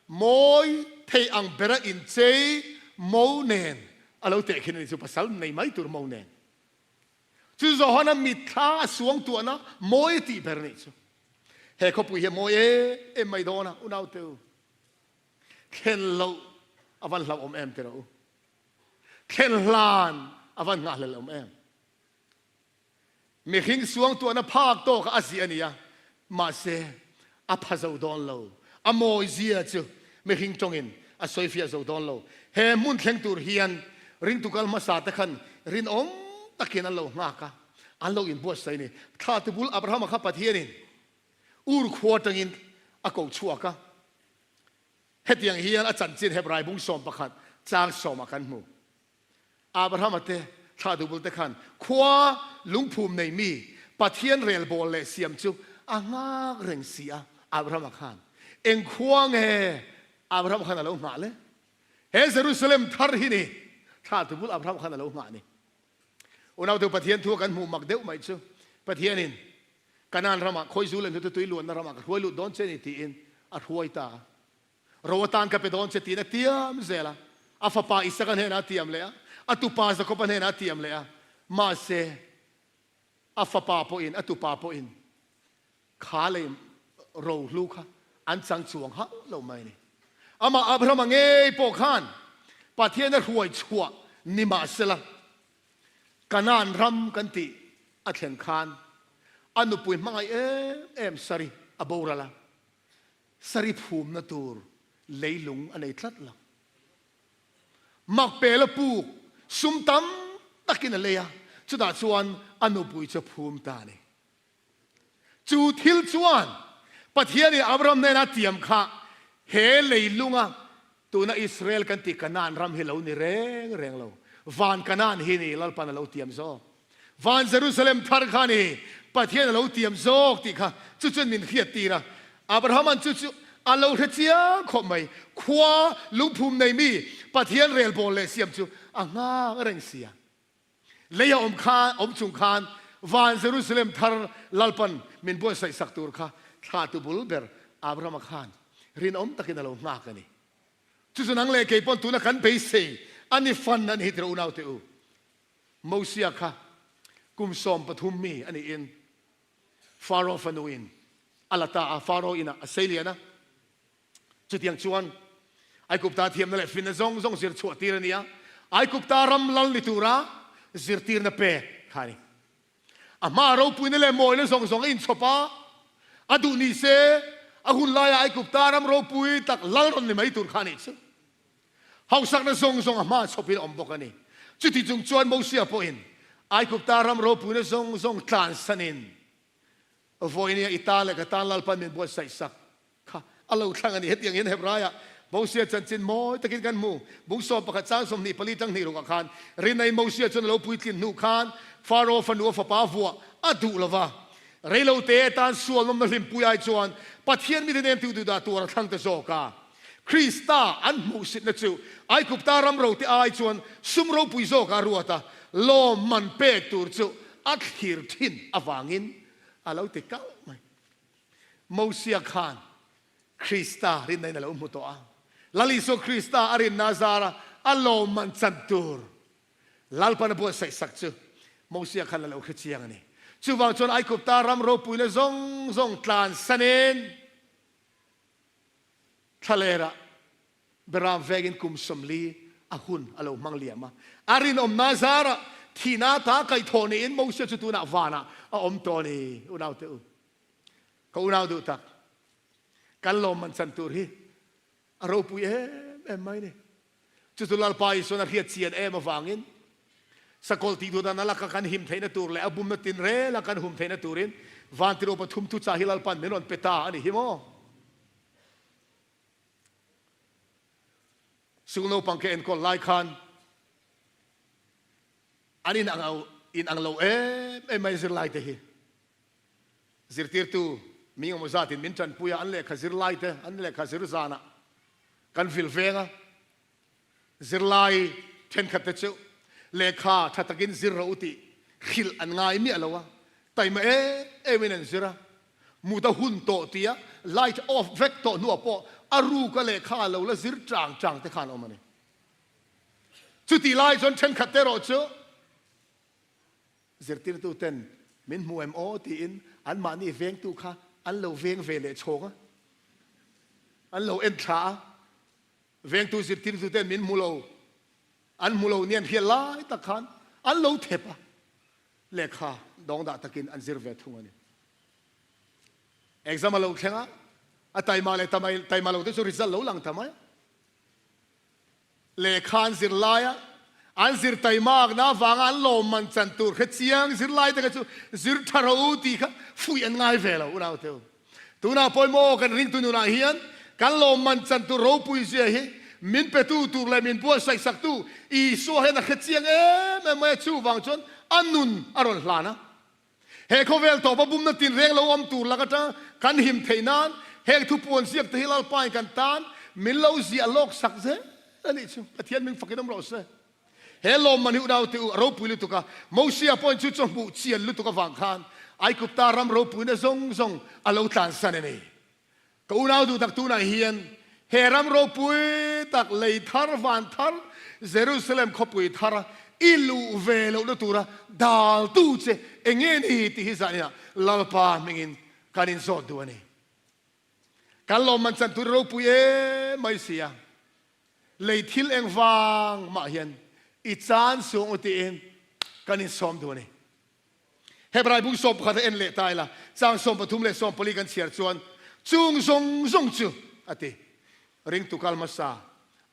mawi thei ang bera inchei mo nen a lo tehkhin a ni chu, pasal nei mai tur mo nen. Chu Johana mitthla a suang tuahna mawi a tih ber a nih chu. He khawpui hi a mawi em em mai dawn a, unaute u. Thlen loh a van hlauhawm em tiraw u. Thlen hlan a van nghahhlel awm em. Mihring suangtuahna phak tawkah a ziah a ni a, mahse a pha zo dawn lo. A mawizia chu mihring tawngin a sawifiah zo dawn lo. He hmun thleng tur hian ringtu kal hmasa te khan rinawm takin an lo nghak a, an lo inbuatsaih a ni. Thla tubul Abrahama kha Pathianin Ur khua atangin a ko chhuak a. Hetiang hian a chanchin Hebrai bung 11 chang sawmah kan hmu. Abrahama te thlah dubul te khan khua lungphum nei mi Pathian relbawl leh siam chu a nghak reng si a. Abrahama khan eng khua nge Abrahama khan a lo nghah le? He Jerusalem thar hi ni thlah dubul Abrahama khan a lo nghah ni. Unautu Pathian thu a kan hmuh mak deuh mai chu Pathianin Kanaan ramah khawizu leh hnute tui luanna ramah ka hruai lut dawn che ni tiin a hruai ta a. Ro atan ka pe dawn che tiin a tiam zel a, a fapa Isaka hnenah a tiam leh a, a tupa Jakoba hnenah a tiam leh a, mahse a fapa pawhin a tupa pawhin kha lei ro hlu kha an chang chuang hauh lo mai a ni. Amah Abrahama ngei pawh khan Pathian a hruai chhuah ni mahsela Kanaan ram kan tih a thlen khan a nupui hmangaih em em Sari a boral a, Sari phumna tur leilung a nei tlat lo. Makpela puk sum tam takin a lei a, chutah chuan a nupui chu a phum ta a ni. Chu thil chuan Pathianin Abraham hnena a tiam kha he leilunga tuna Israel kan tih Kanaan ram hi lo ni reng reng lo. Van Kanaan hi ni Lalpan a lo tiam zawk. Van Jerusalem thar kha ni Pathian a lo tiam zawk tih kha chu chuan min hriat tir a. Abrahaman chu chu a lo hre chiang khawp mai. Khua lungphum nei mi Pathian relbawl leh siam chu a nghak reng si a. Lei a awm khan, awm chung khan van Jerusalem thar Lalpan min buatsaih sak tur kha thlahtu bul ber Abrahama khan rinawm takin a lo nghak a ni. Chu chu nang leh kei pawn tuna kan beisei a ni fan a ni hi tiraw unaute u. Mosia kha kum 13 mi a niin Faro fanuin a la ta a, Faro inah a sei lian a. Chutiang chuan Aigupta thiamna leh finna zawng zawng zir chhuah tir a ni a, Aigupta ram lal ni tura zirtirna pek kha a ni. A hmaa ropuina leh mawina zawng zawng a inchhawp a, a duh ni se a hun laia Aigupta ram ropui tak lal rawn ni mai tur kha a nih chu. Hausakna zawng zawng a hmaa chhawpin a awm bawk a ni. Chuti chung chuan Mosia pawhin Aigupta ram ropuina zawng zawng tlansanin vawinia i tan leh ka tan Lalpan min buatsaih sak kha a lo thlang a ni. Hetiang hian Hebraiah Mosia chanchin mawi takin kan hmu. Bung 11 chang 24 tang hnih rukah khan Rinai Mosia chuan a lo puitlin hnu khan Faro fanu a fapa vuah a duh lo va. Reilote atan sualnawmna hlimpui ai chuan Pathian mite nen tu duhdah tur a thlang ta zawk a. Krista an hmuhsitna chu Aigupta ram rote ai chuan sum ropui zawkah a ruat a, lawmman pek tur chu a thlir thin avangin a lo ti kalh mai. Mosia khan Krista rinna in a lo hmu tawh a, Lal Isua Krista a rinna zara a lawmman chan tur Lalpan a buatsaih sak chu Mosia khan a lo hre chiang a ni. Chuvang chuan Aigupta ram ropuina zawng zawng tlansanin Thlalerah Beram vengin kum 40 a hun a lo hmang liam a. A rinawmna zarah thihna ta kaihthawh niin Mosia chu tunah vanah a awm tawh a ni. Unaute u, ka unau duh tak, kan lawmman chan tur hi a ropui em em mai ni. Chu chu Lalpa Isuan a hriat chian em avangin sakawlh tih duh dan a laka kan him theihna tur leh a bumna tinrela kan hum theihna turin Vantirh upa thum thuchah hi Lalpan min rawn pe ta a ni hi maw? Sul naupang ka enkawl lai khan. An in ang in ang lo em em mai zirlaite hi. Zirtirtu mi engemaw zatin min tanpui a, an lehkha zirlaite, an lehkha zir zanah kan vil veng a. Zirlai thenkhatte chu lehkha tha takin zir rawh u tih hrilh an ngai miah lo a, taima em emin an zir a. Mut a hun tawh tia light off vek tawh hnuah pawh a ruka lehkha lo la zir chang chang te kha an awm a ni. Chutih lai chuan thenkhat te erawh chu zirtirtu ten min hmu em aw tiin anmahni vengtu kha an lo veng ve leh chhawng a, an lo en thla a, vengtu zirtirtu ten min hmu lo, an hmu lo nia an hriat lai tak khan an lo thep a, lehkha dawng dah takin an zir ve thung a ni. Exam a lo thleng a, a taima leh taima lo te chu result lo lang ta mai a. Lehkha an zir laia an zir taimakna avanga an lawmman chan tur hre chiang zirlaite kha chu zir tha ro tih kha fuih an ngai ve lo unaute u. Tunah pawimawh kan ringtu nunah hian kan lawmman chan tur ropui zia hi min petu tur leh min buatsaih saktu Isua hian a hre chiang em em mai a, chuvang chuan a nun a rawn hlan a. He khawvel tawpa bumna tinreng lo awm tur lak atanga kan him theih nan heng thupuan ziak te hi Lalpain kan tan min lo ziah lawk sak zel a nih chu. Pathian min fakin awm rawh se. He lawmman hi unau te u a ropui lutuk a, Mosia pawhin chu chu hmuh chian lutuk avang khan Aigupta ram ropuina zawng zawng a lo tlansan a ni. Ka unau duh tak tunah hian he ram ropui tak, lei thar, van thar, Jerusalem khawpui thara i luh ve lohna tura daltu che eng nge ni tih hi zaninah Lalpa hmingin kan inzawt duh a ni. Kan lawmman chan tur ropui em mai si a, lei thil eng vang mah hian i chan suang u tiin kan insawm duh a ni. Hebrai bung 11 a en leh ta ila, chang 13 leh 14 kan chhiar chuan, Chung zawng zawng chu, a ti. Ringtu kal hmasa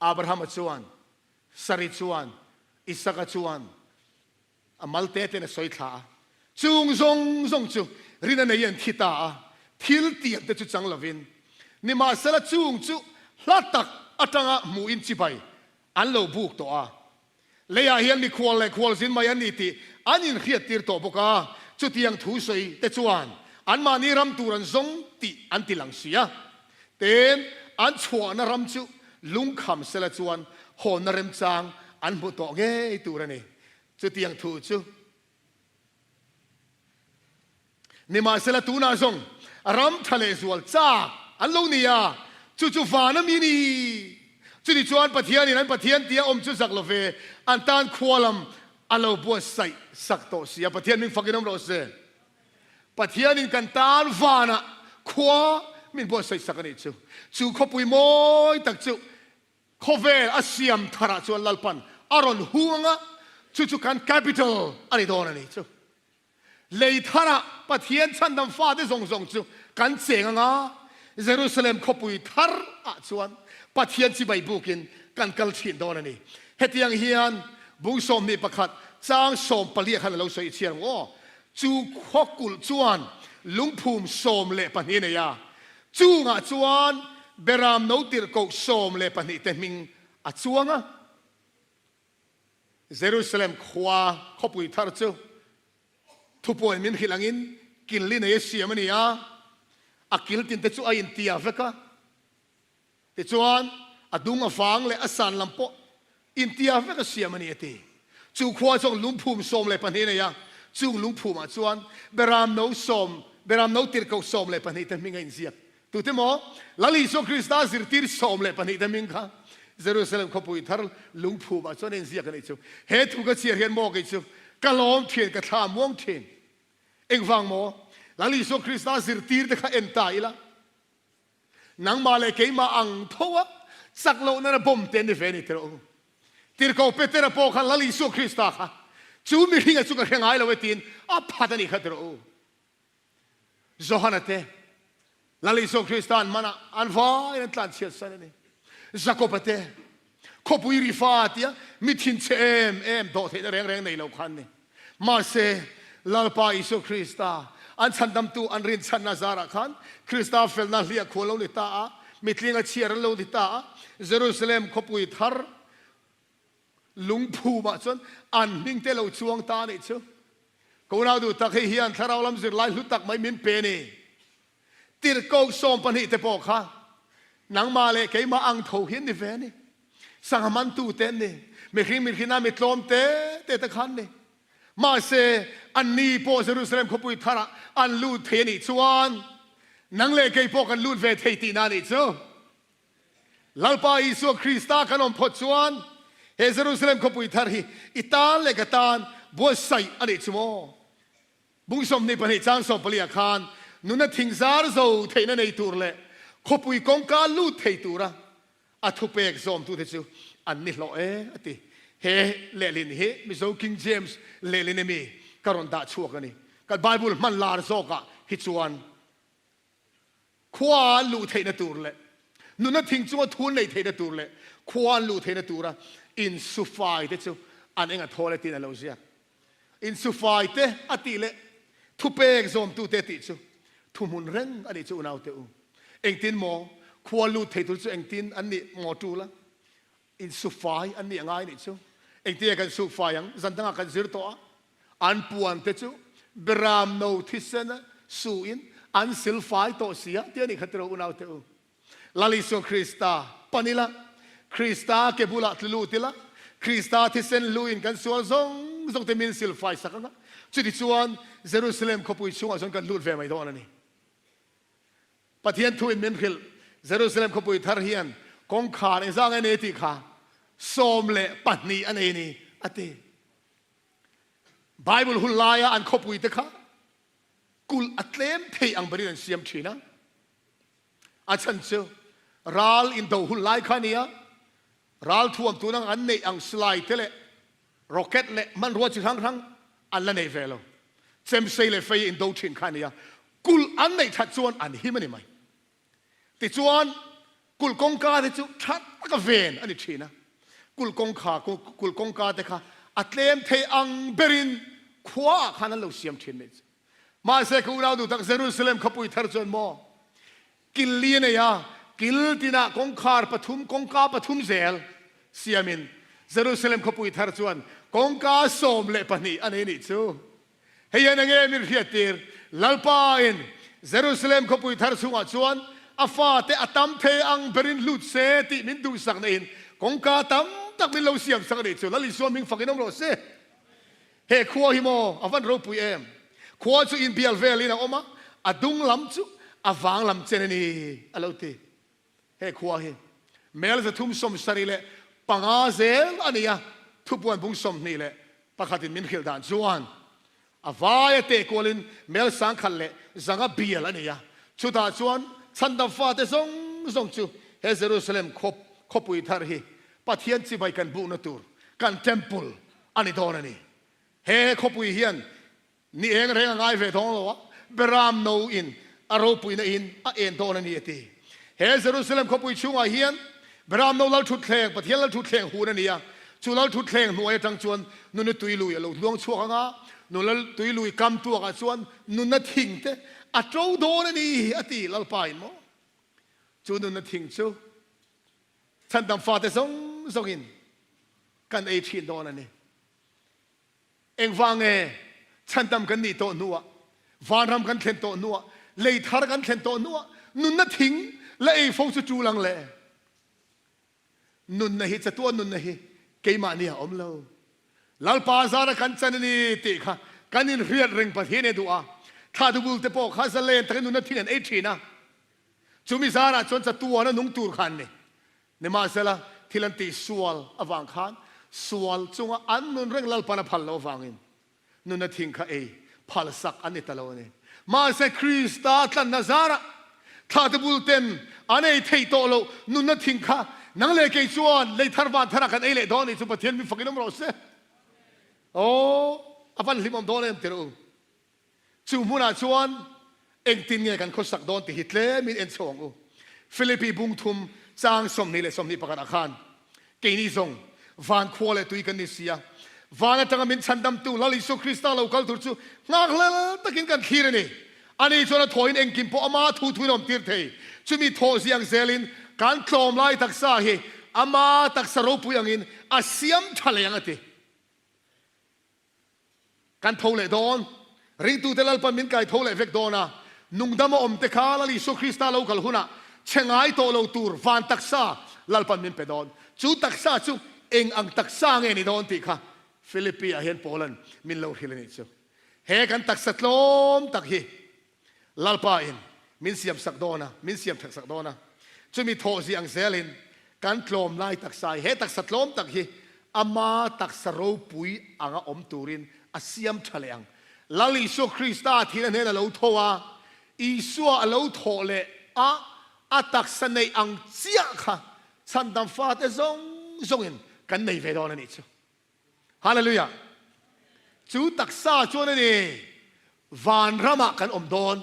Abrahama chuan, Sari chuan, Isaka chuan a mal te ten a sawi thla a. Chung zawng zawng chu rin a nei an thi ta a, thil tiang te chu chang lovin, nimahsela chung chu hla tak atanga hmuhin chibai an lo buk tawh a. Leiah hian mikhual leh khualzin mai an ni tih an inhriattir tawh bawk a, chutiang thu sawi te chuan anmahni ram tur an zawng tih an ti lang si a. Tin, an chhuahna ram chu lungkham sela chuan hawnna remchang an hmu tawh ngei tur a ni. Chutiang thu chu. Nimahsela tunah zawng ram tha leh zual chak an lo ni a, chu chu van a mi ni. Chuni chuan Pathianin an Pathian tia awm chu zak lo ve, an tan khua lam a lo buatsaih sak tawh si a. Pathian min fakin awm rawh se. Pathianin kan tan vanah khua min buatsaih sak a nih chu. Chu khawpui mawi tak chu Khawvel a siam tharah chuan Lalpan a rawn hung a, chu chu kan capital a ni dawn a ni chu. Lei tharah Pathian chhandam fate zawng zawng chu kan cheng anga, Jerusalem khawpui thar ah chuan Pathian chibai bukin kan kal thin dawn a ni. Hetiang hian bung 21 chang 14 khan a lo sawi chhiar ang aw. Chu khawkulh chuan lungphum 12 a nei a, Chungah chuan Beram no tirhkoh 12 te hming a chuang a. Jerusalem khua khawpui thar chu thupuan min hrilh angin kil li nei a siam a ni a, a kil tin te chu a intia vek a. Tichuan, a dung a vang leh a san lam pawh intia vek a siam a ni, a ti. Chu khua chuan lungphum 12 a nei a, chung lungphumah chuan Beram no sawm, Beram no tirhkoh 12 te hming a inziak. Tute maw? Lal Isua Krista zirtir 12 te hming kha Jerusalem khawpui thar lungphumah chuan a inziak a nih chu. He thu ka chhiar hian maw kei chu ka lawm thin, ka thla muang thin. Engvang maw? Lal Isua Krista zirtir te kha en ta ila. Nangmah leh keimah ang tho a chak loh nana bawm te an ni ve a ni tirh u. Tirhkoh Petera pawh khan Lal Isua Krista kha chu mihringa chu ka hre ngai lo e tiin a phat a nih kha tirh u. Johana te Lal Isua Krista an man a, an vaiin an tlanchhiat san a ni. Jakoba te Khawpui rifa tia mi thinchhe em em dawhtheihna reng reng nei lo khan ni. Mahse, Lalpa Isua Krista, an chhandamtu an rinchhanna zarah khan Krista felna hliah khu an lo ni ta a, mitlinga chhiar an lo ni ta a, Jerusalem khawpui thar. Lungphumah chuan an hming te lo chuang ta a nih chu. Ka unau duh tak hei hian thlarau lam zirlai hlu tak mai min pe a ni. Tirhkoh 12 te pawh kha nangmah leh keimah ang tho hi an ni ve a ni. Sangha mantu te an ni. Mihring mihrinah mi tlawm te te te kha an ni. Mahse, anni pawh Jerusalem khawpui tharah an lut thei a nih chuan nang leh kei pawh kan lut ve thei tihna a nih chu. Lalpa Isua Krista kan awm phawt chuan he Jerusalem khawpui thar hi i tan leh ka tan buatsaih a nih chu maw? Bung 22 chang 14 ah khan nuna thing zar zo theihna nei tur leh khawpui kawngka lut thei tura a thupek zawmtute chu an ni hlawh e a ti. He lehlin hi Mizo King James lehlin emi ka rawn dah chhuak a ni. Kan Bible hman lar zawkah hi chuan Khua an luh theihna tur leh nuna thing chunga thu an neih theihna tur leh khua an luh theihna tura insufai te chu an eng a thawl e tiin a lo ziak. Insufai te a tih leh thupek zawmtute a tih chu thuhmun reng a nih chu unaute u. Engtin maw khua lut thei tur chu engtin an nih maw tul a? Insufai an nih a ngai nih chu. Engtin kan sufai ang? Zan dangah kan zir tawh a, an puan te chu Beram no thisen a su in an silfai tawh si a ti a nih kha tiraw unau te u. Lal Isua Krista pan ila, Krista ke bulah tlu lut ila, Krista thisen hlu in kan sual zawng zawng te min silfai sak ang a, chuti chuan Jerusalem khawpui chhungah chuan kan lut ve mai dawn a ni. Pathian thuin min hrilh, Jerusalem khawpui thar hian kawngkhar engzah nge nei tih kha 12 a nei a ni, a ti. Bible hun laia an khawpui te kha kulh a tlem thei ang berin an siam thin a. A chhan chu ral indo hun lai kha a ni a, ral thuam tun ang an neih ang silai te leh rocket leh hmanrua chi hrang hrang an la nei ve lo. Chemsei leh fei indo thin kha a ni a, kulh an neih that chuan an him a ni mai. Tichuan, kulh kawngka te chu tha taka ven a ni thin a, kulh kawngkha, kulh kawngka te kha a tlem thei ang berin khua ah khan an lo siam thin mai chu. Mahse ka unau duh tak Jerusalem khawpui thar chuan maw kil li a nei a, kil tinah kawngkhar pathum, kawngka pathum zel siamin Jerusalem khawpui thar chuan kawngka 12 a nei a nih chu. Hei hian enge min hriattir? Lalpa in Jerusalem khawpui thar chhungah chuan a fate a tam thei ang berin lut se tih min duhsakna in kawngka tam tak min lo siamsak a nih chu. Lal Isua hming fak in awm rawh se. He khua hi maw a van ropui em? Khua chu inbial velin a awm a, a dung lam chu a vang lam chen a ni, a lo ti. He khua hi mel 375 zel a ni a, thupuan bung 21 in min hrilh dan chuan a vaia teh kualin mel 1100 bial a ni a, chutah chuan chhandam fate zawng zawng chu he Jerusalem khawpui thar hi Pathian chibai kan bukna tur kan temple a ni dawn a ni. He khawpui hian ni eng reng a ngai ve dawn lo a, Beram no in a ropuina in a en dawn a ni a ti. He Jerusalem khawpui chhungah hian Beram no lalthutthleng, Pathian lalthutthleng hun a ni a, chu lalthutthleng hnuai atang chuan nuna tui lui a lo hluang chhuak ang a, nula tui lui kam tuakah chuan nunna thing te a to dawn a ni a ti Lalpa in maw? Chu nunna thing chu Chhandam fate zawng zawngin kan ei thin dawn a ni. Engvang nge chhandam kan nih tawh hnuah, vanram kan thlen tawh hnuah, lei thar kan thlen tawh hnuah nunna thing la ei fo chu tul ang le? Nunna hi chatuah nunna hi keimahni a awm lo. Lalpa zara kan chan a ni tih kha kan inhriat reng Pathian e duh a. Thla dubul te pawh kha zalen takin nunna thing an ei thin a. Chumi zarah chuan chatuan a nung tur kha an ni. Nimahsela, thil an tih sual avang khan sual chunga an nun reng Lalpan a phal loh avangin nunna thing kha ei phalsak an ni ta lo a ni. Mahse, Krista tlanna zarah thlate bul ten an ei theih tawh loh nunna thing kha nang leh kei chuan lei thar van tharah kan ei leh dawn a ni chu Pathian min fakin awm rawh se. Aw, a van hlimawm dawn em tirh u. Chu hmunah chuan engtin nge kan khawsak dawn tih hi tlemin en chho ang u. Philippi bung thum chang 20 leh 21 ah khan, Keini zawng van khua leh tui kan ni si a, van atanga min chhandamtu Lal Isua Krista lo kal tur chu nghakhlel takin kan thlir a ni. Ani chuan a thawhin engkim pawh ama thu thuin a awm tir thei. Chumi thawh ziang zelin kan tlawm lai taksa hi. Ama taksa ropui angin a siam tha leh ang a ti. Kan tho leh dawn. Ringtute Lalpan min kai tho leh vek dawn a, nungdama awmte kha Lal Isua Krista lo kal hunah chhe ngai tawh lo tur van taksa Lalpan min pe dawn. Chu taksa chu eng ang taksa nge ni dawn tih kha Philippi ah hian Paula'n min lo hrilh a nih chu. He kan taksa tlawm tak hi Lalpa in min siam sak dawn a, min siam that sak dawn a. Chumi thawh zih ang zelin kan tlawm lai taksa hi, he taksa tlawm tak hi ama taksa ropui anga awm turin a siam tha leh ang. Lal Isua Krista thihna hnen a lo tho a, Isua a lo thawh leh a, a taksa neih ang chiah kha chhandam fate zawng zawngin kan nei ve dawn a nih chu. Hallelujah! Chu taksa chuan a ni, vanramah kan awm dawn.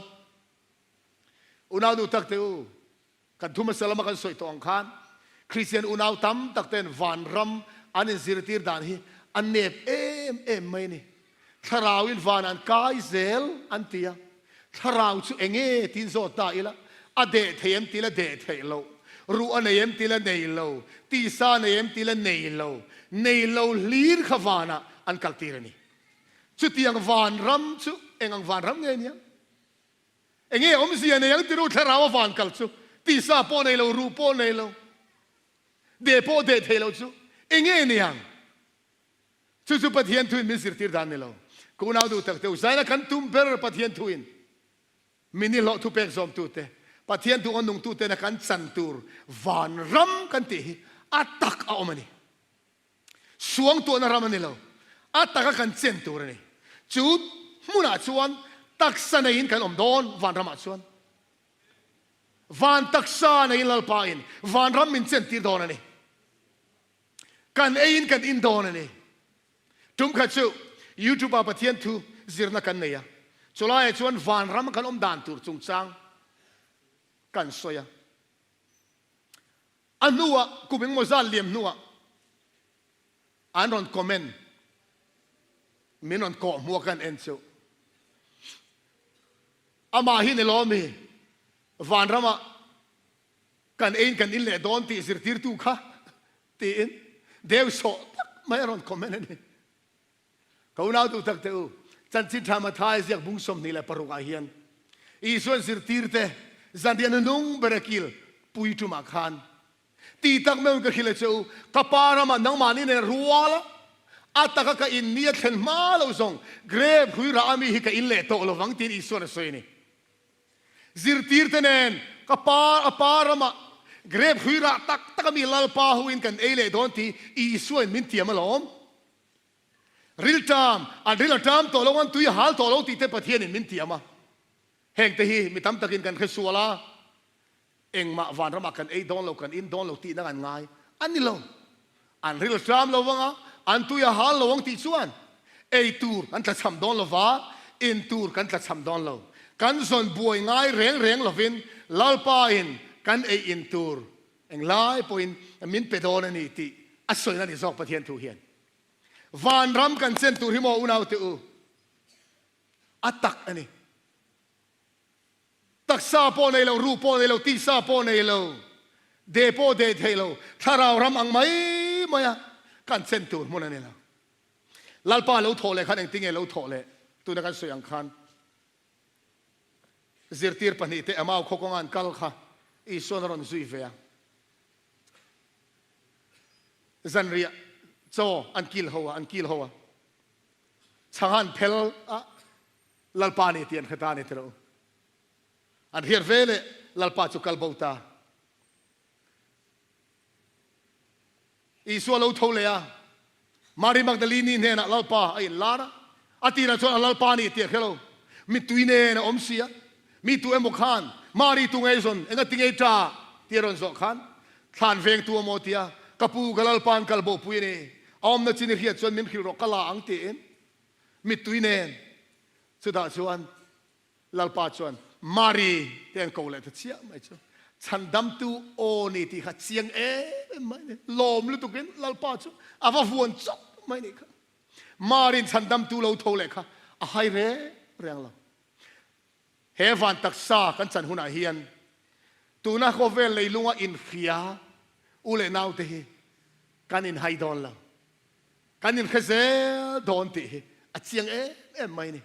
Unau nu tak te u, kan thu hmasa lama kan sawi tawh ang khan, Kristian unau tam tak ten vanram an inzirtir dan hi a nep em em mai a ni. Thlarauin van an kai zel an ti a, thlarau chu eng nge tiin zawt ta ila, a deh thei em tila deh theih loh, ruh a nei em tila nei lo, tisa a nei em tila nei lo, nei lo hlir kha vanah an kaltir a ni. Chutiang vanram chu eng ang vanram nge nia? Eng nge awmzia nei ang tiru thlarau a van kal chu, tisa pawh nei lo, ruh pawh nei lo, deh pawh deh thei lo chu eng nge niang? Chu chu Pathian thuin min zirtir dan ni lo. Ka unau duh tak deuh, zaina kan tum ber Pathian thuin min i hlawh thupek zawmtute, Pathian duh a nungtutena kan chan tur vanram kan tih hi a tak a awm a ni. Suangtuahna ram a ni lo, a taka kan chen tur a ni. Chu hmunah chuan taksa neiin kan awm dawn vanramah chuan. Van taksa neiin Lalpa in vanram min chentir dawn a ni. Kan eiin kan in dawn a ni. Tum khat chu YouTube ah Pathian thu zirna kan nei a, chulaiah chuan vanram kan awm dan tur chungchang kan sawi a. A hnuah kum engmaw zat liam hnuah an rawn comment, min rawn kawh hmuh a kan en chu. Amah hi ni lawm hi vanramah Kan eiin kan in leh dawn tih zirtirtu kha tiin deu sawh tak mai a rawn comment a ni. Ka unau duh tak teh u, Chanchin Tha Mathai ziak bung 26 ah hian Isuan zirtirte zanriah nunung ber a kil pui tumah khan ti tak meuhin ka hrilh a che u, ka pa ramah nangmahni nen rual a, a taka ka in ni a thlen hma lo zawng grape hrui rah ami hi ka in leh tawh lovang tiin Isuan a sawi a ni. Zirtirte nen ka pa a pa ramah grape hrui rah tak tak a mi Lalpa ho in kan ei leh dawn tih Isuain min tiam alawm. Rilṭam, an ril a ṭam tawh lo, an tui a hal tawh lo tih te Pathianin min tiam a. Hengte hi mi tam takin kan hre sual a, Engmah vanramah kan ei dawn lo, kan in dawn lo tihna kan ngai a ni lo. An ril hram lo vang a, an tui a hal lo ang tih chuan ei tur kan tlachham dawn lo va, in tur kan tlachham dawn lo. Kan zawn buai ngai reng reng lovin Lalpain kan ei in tur englai pawhin min pe dawn a ni tih a sawina a ni zawk Pathian thu hian. Vanram kan chen tur hi maw unaute u, a tak a ni. Taksa pawh nei lo, ruh pawh nei lo, tisa pawh nei lo, deh pawh deh thei lo, thlarau ram ang mai maia kan chen tur hmun a ni lo. Lalpa lo thawh leh khan engtinge lo thawh leh? Tuna kan sawi ang khan zirtir pahnihte Emau khaw kawnga an kal kha Isuan a rawn zui ve a. Zanriah chaw an kil ho a, an kil ho a. Chhang an phel a. Lalpa nih ti an hre ta a ni tilo. An hriat ve leh Lalpa chu kal bo ta. Isua lo tho leh a, Mari Magdalini hnenah Lalpa a inlar a, a tirah chuan a Lalpa nih ti a hre lo. Mittui nen a awm si a, mi tu emaw khan Mari tu ngei zawn enga ti ngei ta ti a rawn zawh khan thlan vengtu a maw tia, ka pu ka Lalpa an kal bo pui a ni, a awmna chin i hriat chuan min hrilh rawh ka la ang tiin Mittui nen chutah chuan Lalpa chuan Mari te an ko leh ta chiah mai chu. Chhandamtu aw ni tih kha chiang em em mai ni. Lawm lutukin Lalpa chu a va vuan chawp mai nih kha. Mari'n chhandamtu lo tho leh kha a hai reng reng lo. He van taksa kan chan hunah hian tuna khawvel leilunga inhria. U leh nau te hi kan inhai dawn lo, kan inhre zel dawn tih hi a chiang em em mai a ni.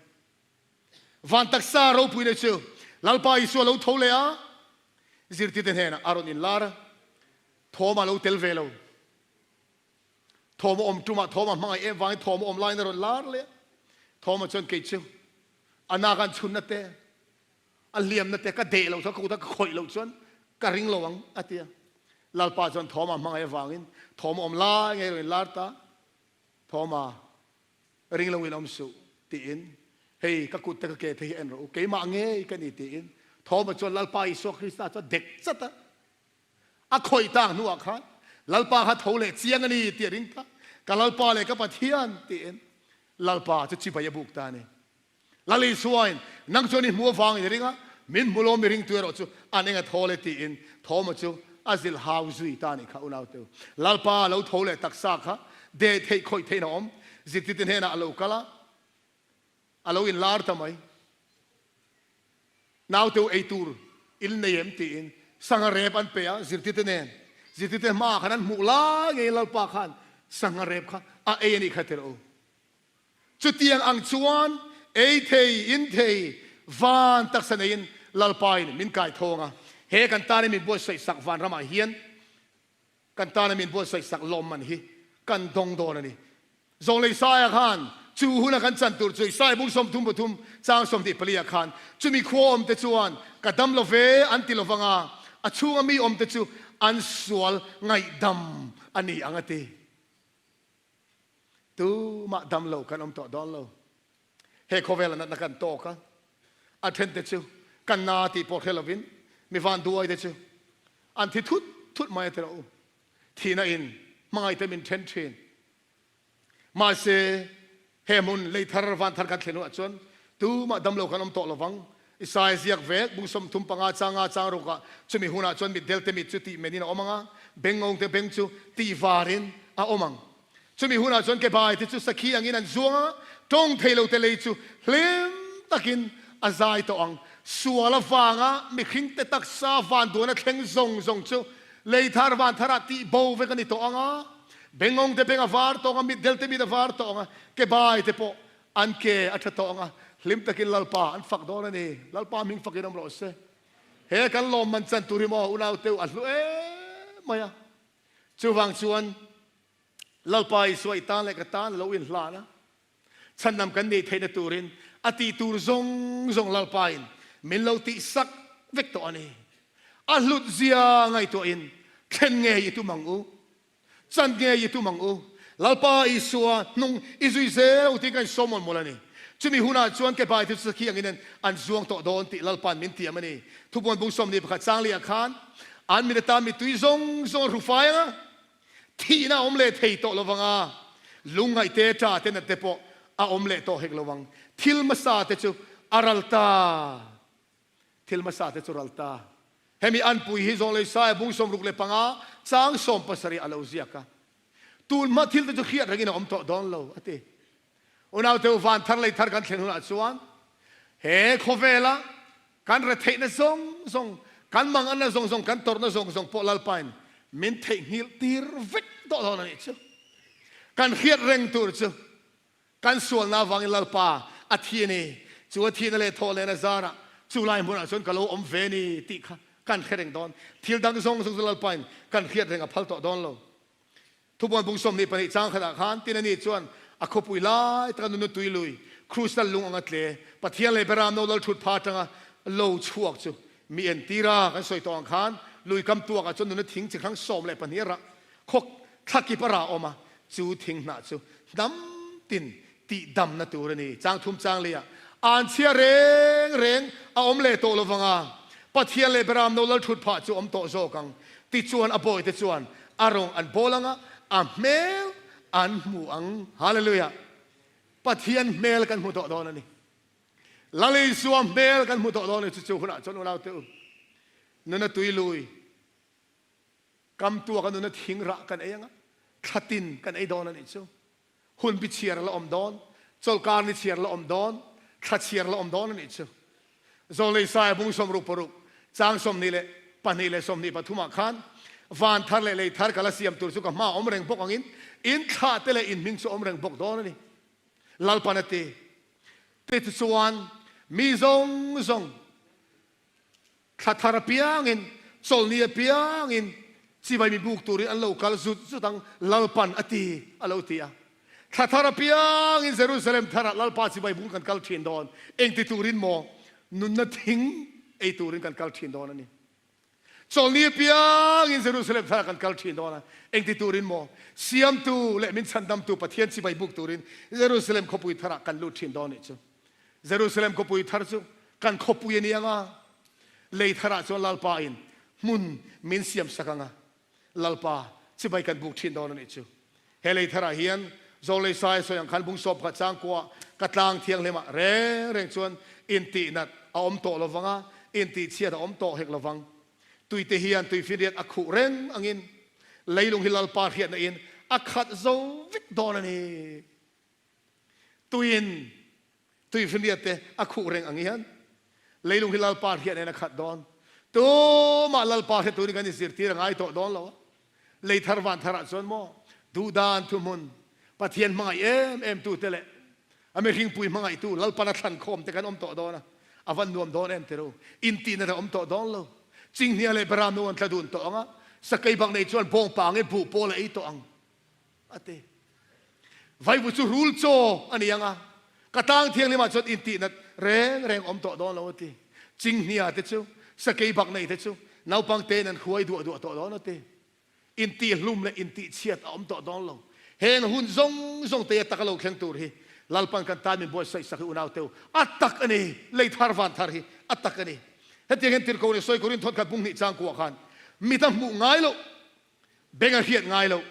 Van taksa ropuina chu Lalpa Isua lo tho leh a, zirtirte hnenah a rawn inlar a, thawm a lo tel ve lo. Thawm a awm tumah thawm a hmangaih em vangin thawm a awm laiin a rawn lar leh a. Thawma chuan kei chu a nak an chhunna te, a hliamna te ka deh loh chuan ka kut a ka khawih loh chuan ka ring lo ang a ti a. Lalpa chuan thawm a hmangaih avangin thawm a awm lai ngei rawn inlar ta. Thawma ring lo in awm suh tiin hei ka kut te ka ke te hi en rawh u keimah ngei ka ni tiin Thawma chuan Lalpa Isua Krista chu a dek chat a. A khawih tak hnuah khan Lalpa kha tho leh chiang a ni tih a ring ta. Ka Lalpa leh ka Pathian tiin Lalpa chu chibai a buk ta a ni. Lal Isuain, Nang chuan i hmu avangin i ring a, min hmu lo mi ringtu erawh chu an eng a tho le tiin Thoma chu a zilh hau zui ta a nih kha unauteu. Lalpa lo tho leh taksa kha deh theih khawih theihin a awm. Zirtirte hnenah a lo kal a, a lo inlar ta mai. Nauteu ei tur in nei em tiin sangha rep an pe a, zirtirte nen. Zirtirte hmaah khan an hmuh lai ngeiin Lalpa khan sangha rep kha a ei a nih kha tirh u. Chutiang ang chuan ei thei, in thei, van taksa neiin Lalpain min kai thawng a, he kan tana min buatsaih sak vanramah hian kan tana min buatsaih sak lawmman hi kan dawng dawn a ni. Zawnglei Saia khan chu huna kan chan tur chu Isaiah bung 33 chang 24 ah khan chumi khua awmte chuan ka dam lo ve an ti lovang a, a chhunga mi awmte chu an sual ngaihdam a ni ang a ti. Tumah dam lo kan awm tawh dawn lo. He khawvela natna kan tawk a, a thente chu kan na tih pawh hre lovin mi vanduai te chu an thi thut thut mai a ti rawh u. Thihna in hmangaihte min then thin. Mahse, he hmun lei thar van thar kan thlen hunah chuan tumah dam lo kan awm tawh lovang. Isaiah ziak vek bung 35 changa chang rukah chumi hunah chuan mitdel te mit chu tih men in a awm ang a, bengngawng te beng chu tih var in a awm ang. Chumi hunah chuan kebai te chu sakhi angin an zuang a, tawng thei lo te lei chu hlim takin a zai tawh ang. Sual avanga mihring te taksa vanduan a thleng zawng zawng chu lei thar van tharah tih bo vek a ni tawh ang a, bengngawng te beng a var tawh ang a, mitdel te mit a var tawh ang a, kebai te pawh An ke a tha tawh ang a, hlim takin Lalpa an fak dawn a ni. Lalpa hming fakin awm rawh se. He kan lawmman chan tur hi maw unau teu a hlu em mai a. Chuvang chuan Lalpa Isua i tan leh ka tan a lo inhlan a, chhandam kan nih theihna turin a tih tur zawng zawng Lalpa in min lo tih sak vek tawh a ni. A hlut zia ngaihtuahin thlen ngei i tum ang u. Chan ngei i tum ang u. Lalpa Isua hnung i zui zel ang tih ka insawm mawlh mawlh a ni. Chumi hunah chuan ke bai te chu sakhi angin an zuang tawh dawn tih Lalpa'n min tiam a ni. Thupuan bung 21 chang lehah khan an mit atan mittui zawng zawng a hru fai ang a, thihna a awm leh thei tawh lo vang a, lungngaih te, ṭa te, nat te pawh a awm leh tawh hek lo vang. Thil hmasa te chu a ral ta. Thil hmasa te chu ral ta. Hemi anpui hi Zawnglei Saia bung 65 chang 17 a lo ziak a. Tun hma thil te chu hriat rengin a awm tawh dawn lo, a ti. Unauteu van thar lei thar kan thlen hunah chuan he khawvela kan retheihna zawng zawng, kan manganna zawng zawng, kan tawrhna zawng zawng pawh Lalpain min theihnghilh tir vek tawh dawn a nih chu. Kan hriat reng tur chu Kan sualna avangin Lalpa a thi a ni. Chu a thihna leh thawh lehna zarah chu lai hmunah chuan ka lo awm ve ni tih kha kan hre reng dawn. Thil dang zawng zawng chu Lalpain kan hriat reng a phal tawh dawn lo. Thubuan bung 22 chang khatah khan tin ani chuan a khawpui lai taka nunu tui lui, krustal lung anga tle, Pathian leh Beram no lal thut pha atanga lo chhuak chu mi entir a. Kan sawi tawh ang khan lui kam tuakah chuan nuna thing chi hrang 12 a rah khawk thla kip a rah awm a, Chu thing hnah chu hnam tin tih damna tur a ni. Chang thum chang leiah an chhia reng reng a awm leh tawh lovang a, Pathian leh Beram no lal thut phah chu awm tawh zawk ang. Tichuan a bawite chuan a rawng an bawl ang a, a hmel an hmu ang. Hallelujah! Pathian hmel kan hmu tawh dawn a ni. Lal Isua hmel kan hmu tawh dawn a ni. Chu chu hunah chuan unaute u, nuna tui lui, Kam tuak a nuna thing rah kan ei anga, thla tin kan ei dawn a nih chu. Hun bi chhiar a la awm dawn, chawlhkar ni chhiar a la awm dawn, thla chhiar a la awm dawn a nih chu. Zawlei Saia bung 66, chang 22 leh 23 ah khan. Van thar leh lei thar ka la siam tur chu ka hma awm reng bawk angin in thlah te leh in hming chu awm reng bawk dawn a ni. Lalpan a ti. Tichuan, mi zawng zawng thla thar apiangin, chawlhni apiangin chibai mi buk turin an lo kal zut zut ang, Lalpan a ti, a lo ti a. Thla thar apiangin Jerusalem tharah Lalpa chibai bung kan kal thin dawn. Engti turin maw? Nunna thing ei turin kan kal thin dawn a ni. Chawlhni apiangin Jerusalem tharah kan kal thin dawn a, engti turin maw? Siamtu leh min chhandamtu Pathian chibai buk turin Jerusalem khawpui tharah kan lut thin dawn nih chu. Jerusalem khawpui thar chu kan khawpui a ni ang a, lei tharah chuan Lalpa in hmun min siam sak ang a, Lalpa chibai kan buk thin dawn a nih chu. He lei tharah hian Zawlei Sai sawi ang khan Bungsawp kha changkua ka tlang thianghlimah reng reng chuan intihnat a awm tawh lovang a, intihchhiat a awm tawh hek lovang. Tuite hian tuifinriat a khuh reng angin leilung hi Lalpa hriatna in a khat zo vek dawn a ni. Tuiin tuifinriat te a khuh reng ang hian leilung hi Lalpa hriat nen a khat dawn. Tumah Lalpa hre turin kan inzirtir a ngai tawh dawn lo a. Lei thar van tharah chuan maw duhdan thuhmun Pathian hmangaih em em tute leh a mihringpui hmangaihtu Lalpan a thlan khawm te kan awm tawh dawn a, a van nuam dawn em tiro. Intihna te awm tawh dawn lo. Chinghnia leh Beram nu an tla dun tawh ang a, sakei bak nei chuan bawngpa angin buh pawl a ei tawh ang. A ti. Vaivu chu rul chaw a ni ang a, ka tlang thianghlimah chuan intihnat reng reng awm tawh dawn lo a ti. Chinghnia te chu, sakei bak nei te chu naupang tein an hruai duah duah tawh dawn a ti. Intihhlum leh intihchhiat a awm tawh dawn lo. Heng hun zawng zawng te a taka lo thleng tur hi Lalpan kan tan min buatsaih sak hi unau teu a tak a ni. Lei thar van thar hi a tak a ni. Hetiang hian tirhkoh leh sawi Korinth thawtkhat bung hnih changkuah khan mit a hmuh ngai loh Beng a hriat ngai lo,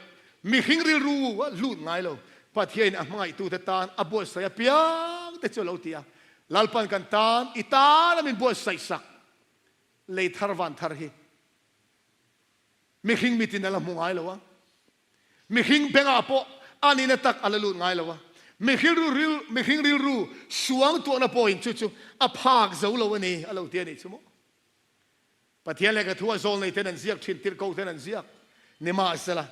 mihring rilru a lut ngai lo, Pathiain a hmangaihtute tan a buatsaih apiang te chu a lo ti a, Lalpan kan tan i tan a min buatsaih sak lei thar van thar hi mihring mitin a la hmu ngai lo a, mihring bengah pawh a nihna tak a la lut ngai lo a, mihring rilru suangtuahna pawhin chu chu a phak zo lo a ni a lo ti a nih chu maw. Pathian lehkha thu a zawl nei ten an ziak thin, tirhko ten an ziak. Nimahsela,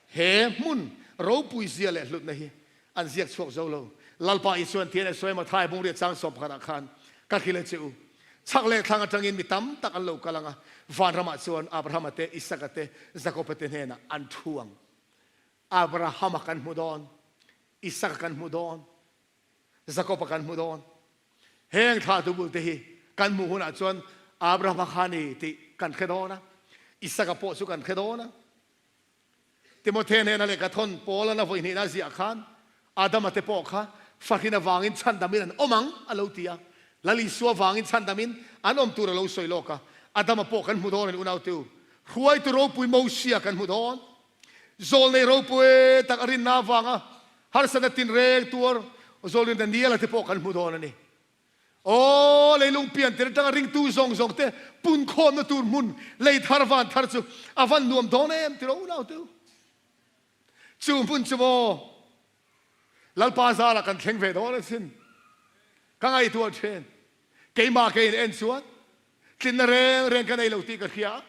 he hmun ropui zia leh hlutna hi an ziak chhuak zo lo. Lalpa Isuan thian a sawi Mathai bungriat chang sawm pakhatah khan, Ka hrilh a che u, chhak leh thlang atangin mi tam tak an lo kal ang a, vanramah chuan Abrahama te, Isaka te, Jakoba te hnenah an thu ang. Abrahama kan hmu dawn, Isaka kan hmu dawn, Jakob-a kan hmu dawn. Heng thlahtu bul te hi kan hmuh hunah chuan Abrahama kha ni tih kan hre dawn a, Isaka pawh chu kan hre dawn a. Timothe hnena lehkha thawn Paul-an a vawihnihna a ziah khan Adama te pawh kha fahrin avangin chhandamin an awm ang a lo ti a. Lal Isua vangin chhandamin an awm tur a lo sawi lawk a. Adama pawh kan hmu dawn a ni unaute. Hruaitu ropui Mosia kan hmu dawn. Zawlnei ropui tak a rinna avanga harsatna tinreng tuar Zawlrin Daniela te pawh kan hmu dawn a ni. Aw, leilung pian tir atanga ringtu zawng zawng te punkhawmna tur hmun lei thar van thar chu a van nuam dawn em tiraw unau te u. Chu hmun chu maw Lalpa zarah kan thleng ve dawn asin. Ka ngaihtuah thin. Keimah ke in en chuan tlinna reng reng ka nei lo tih ka hria a.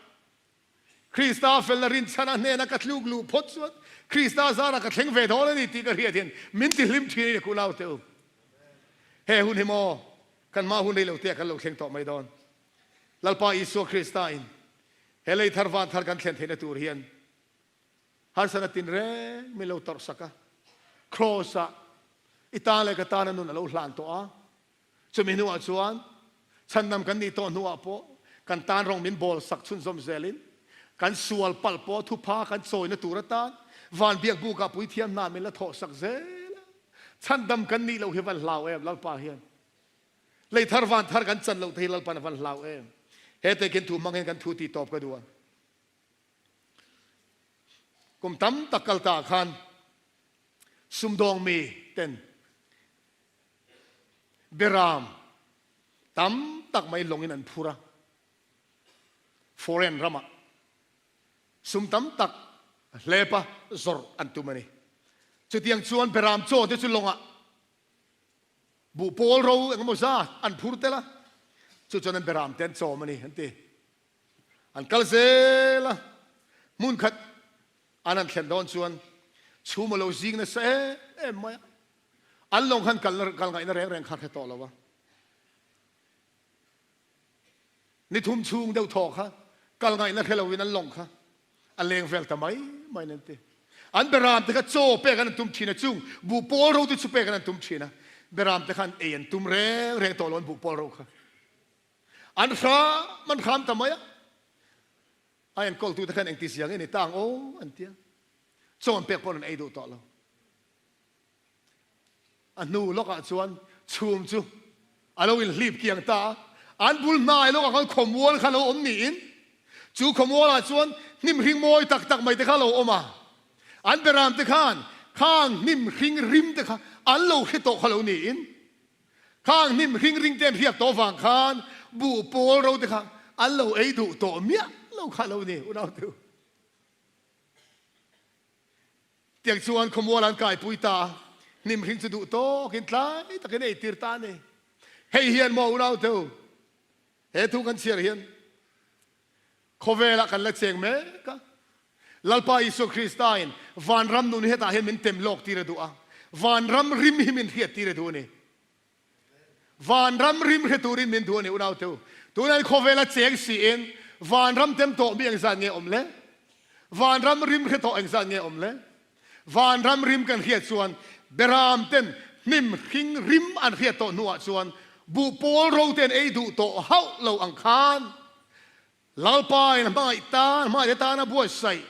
Krista felna rinchhana hnena ka tluk luh phawt chuan Krista zarah ka thleng ve dawn a ni tih ka hriat hian min ti hlim thin a ni ku nau te u. He hun hi maw kan hma hun rei lo te ah kan lo thleng tawh mai dawn. Lalpa Isua Krista in he lei thar van thar kan thlen theihna tur hian harsatna tinreng min lo tawrh sak a, Kraws ah i tan leh ka tana nun a lo hlan tawh a, Chumi hnuah chuan chhandam kan nih tawh hnuah pawh kan tan rawng min bawl sak chhunzawm zelin kan sual palh pawh thupha kan chawina tur atan van biak bukah puithiam hna min la thawh sak zel a. Chhandam kan nih loh hi van hlau em Lalpa hian. Lei thar van thar kan chan loh te hi Lalpan a van hlau em. He te khin thu hmang hian kan thu tih tawp ka duh a. Kum tam tak kal ta khan sumdawng mi ten Beram tam tak mai lawngin an phur a, foreign ramah sum tam tak hlep a zawrh an tum a ni. Chutiang chuan beram chaw te chu lawngah buh pawl ro engemaw zat an phur tel a, chu chuan an beram te an chawm a ni an ti. An kal zel a. Hmun khat an han thlen dawn chuan chhum a lo zing nasa em em mai a, an lawng khan kal kal ngaihna reng reng kha hre tawh lo a. Ni thum chhung deuh thaw kha kal ngaihna hre loin an lawng kha a leng vel ta mai mai an ti. An beram te kha chaw pek an tum thin a, chung buh pawl ro te chu pek an tum thin a, beram te khan ei an tum reng reng tawh lo an buh pawl ro kha. An hram an hram ta mai a, a enkawltu te khan engti zia nge ni ta ang aw an ti a, chaw an pek pawn an ei duh tawh lo. A hnu lawkah chuan chhum chu a lo inhlip kiang ta a, an bul hnai lawkah khan khawmual kha a lo awm niin chu khawmualah chuan hnim hring mawi tak tak mai te kha a lo awm a, an beram te khan khang hnim hring rim te kha an lo hre tawh kha lo niin khang hnim hring ring te an hriat tawh vang khan buh pawl ro te kha an lo ei duh tawh miah lo kha a lo ni unau-tu. Tiang chuan khawmual an kaipui ta a, hnim hring chu duh tawkin tlai takin a eitir ta a ni. Hei hian maw unau teu, he thu kan chhiar hian khawvelah kan la cheng mek a, Lalpa Isua Krista in vanram nun hetah hian min tem lawk tir a duh a, vanram rim hi min hriat tir a duh a ni. Vanram rim hre turin min duh a ni unau teu. Tunah hian khawvela cheng siin vanram tem tawh mi engzat nge awm le? Vanram rim hre tawh engzat nge awm le? Vanram rim kan hriat chuan beram ten hnim hring rim an hriat tawh hnuah chuan buh pawl ro te an ei duh tawh hauh lo ang khan Lalpa in a hmangaih tan, hmangaihte tan a buatsaih,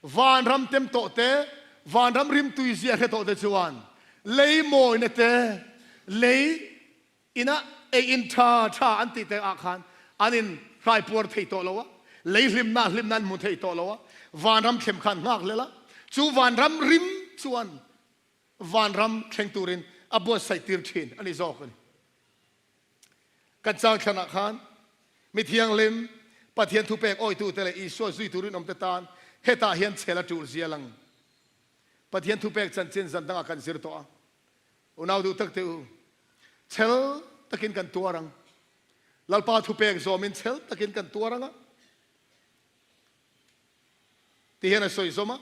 vanram tem tawh te, vanram rimtui zia hre tawh te chuan lei mawina te, lei ina ei in tha tha an tih te ah khan an in hraipuar thei tawh lo a, lei hlimna hlimna an hmu thei tawh lo a, vanram thlem khan nghak hlel a, chu vanram rim chuan vanram thleng turin a buatsaih tir thin a ni zawk a ni. Kan chang thlanah khan mi thianghlim, Pathian thupek awitute leh Isua zui turin awmte tan hetah hian chhel a tul zia lang. Pathian thupek chanchin zan dangah kan zir tawh a. Unau duh tak teh u, chhel takin kan tuar ang. Lalpa thupek zawmin chhel takin kan tuar ang a. Ti hian a sawi zawm a,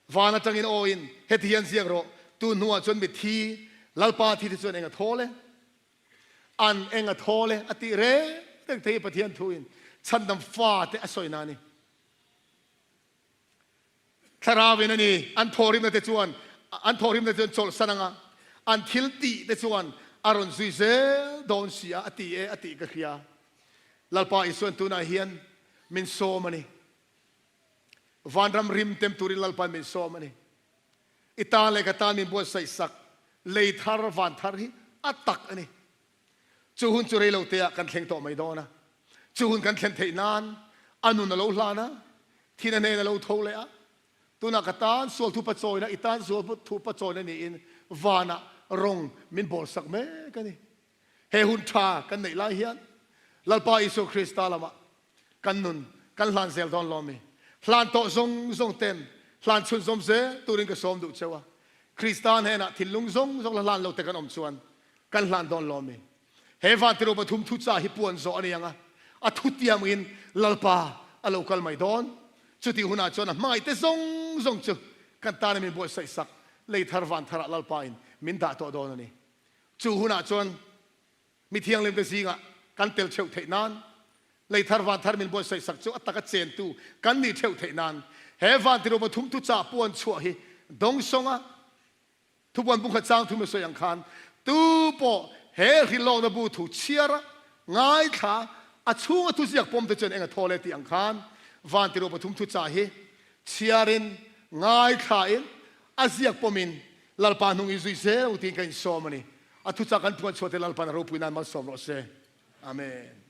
Van atangin aw in heti hian ziak rawh, tu hnuah chuan mithi, Lalpa thi te chuan eng a thawl e? An eng a thawl e? A tih reng reng thei Pathian thu in chhandam fa te a sawi na a ni. Thlarau in a ni, an thawhrimna te chuan an thawhrimna te chuan chawlhsan anga an thil tih te chuan a rawn zui zel dawn si a, a ti e a tih ka hria. Lalpa Isuan tunah hian min sawm a ni. Vanram rim tem turin Lalpa'n min sawm a ni. I tan leh ka tan min buatsaih sak lei thar van thar hi a tak a ni. Chu hun chu reilo te ah kan thleng tawh mai dawn a. Chu hun kan thlen theih nan a nun a lo hlan a, thin a hnen a lo tho leh a. Tunah ka tan sual thupa chawina, i tan sual thupa chawina niin vanah rawng min bawlsak mek a ni. He hun tha kan neih lai hian Lalpa Isua Krista lamah kan nun kan hlan zel dawn lo mi? Hlan tawh zawng zawng ten hlan chhunzawm zel turin ka sawm duh cheu a. Krista hnenah thinlung zawng zawng la hlan lo te kan awm chuan kan hlan dawn lo mi? He vantiruk pathum thuchah hi puan zawh a ni ang a, a thutiangin Lalpa a lo kal mai dawn. Chutih hunah chuan a hmangaihte zawng zawng chu kan tana min buatsaih sak lei thar van tharah Lalpa in min dah tawh dawn a ni. Chu hunah chuan mi thianghlimte zingah kan tel theuh theih nan, lei thar van thar min buatsaih sak chu a taka chentu kan nih theuh theih nan, he vantiruk pathum thuchah puan chhuah hi dawngsawnga thupuan bungkhat chang thum a sawi ang khan tu pawh he hrilhlawkna bu thu chhiara ngaithla a chhunga thuziak pawmte chuan eng a thawl e tih ang khan vantiruk pathum thuchah hi chhiarin ngaithlain a ziak pawmin Lalpa hnung i zui zel u tiin ka insawm a ni. A thuchah kan phuan chhuah te Lalpa'n a ropui nan malsawm rawh se. Amen.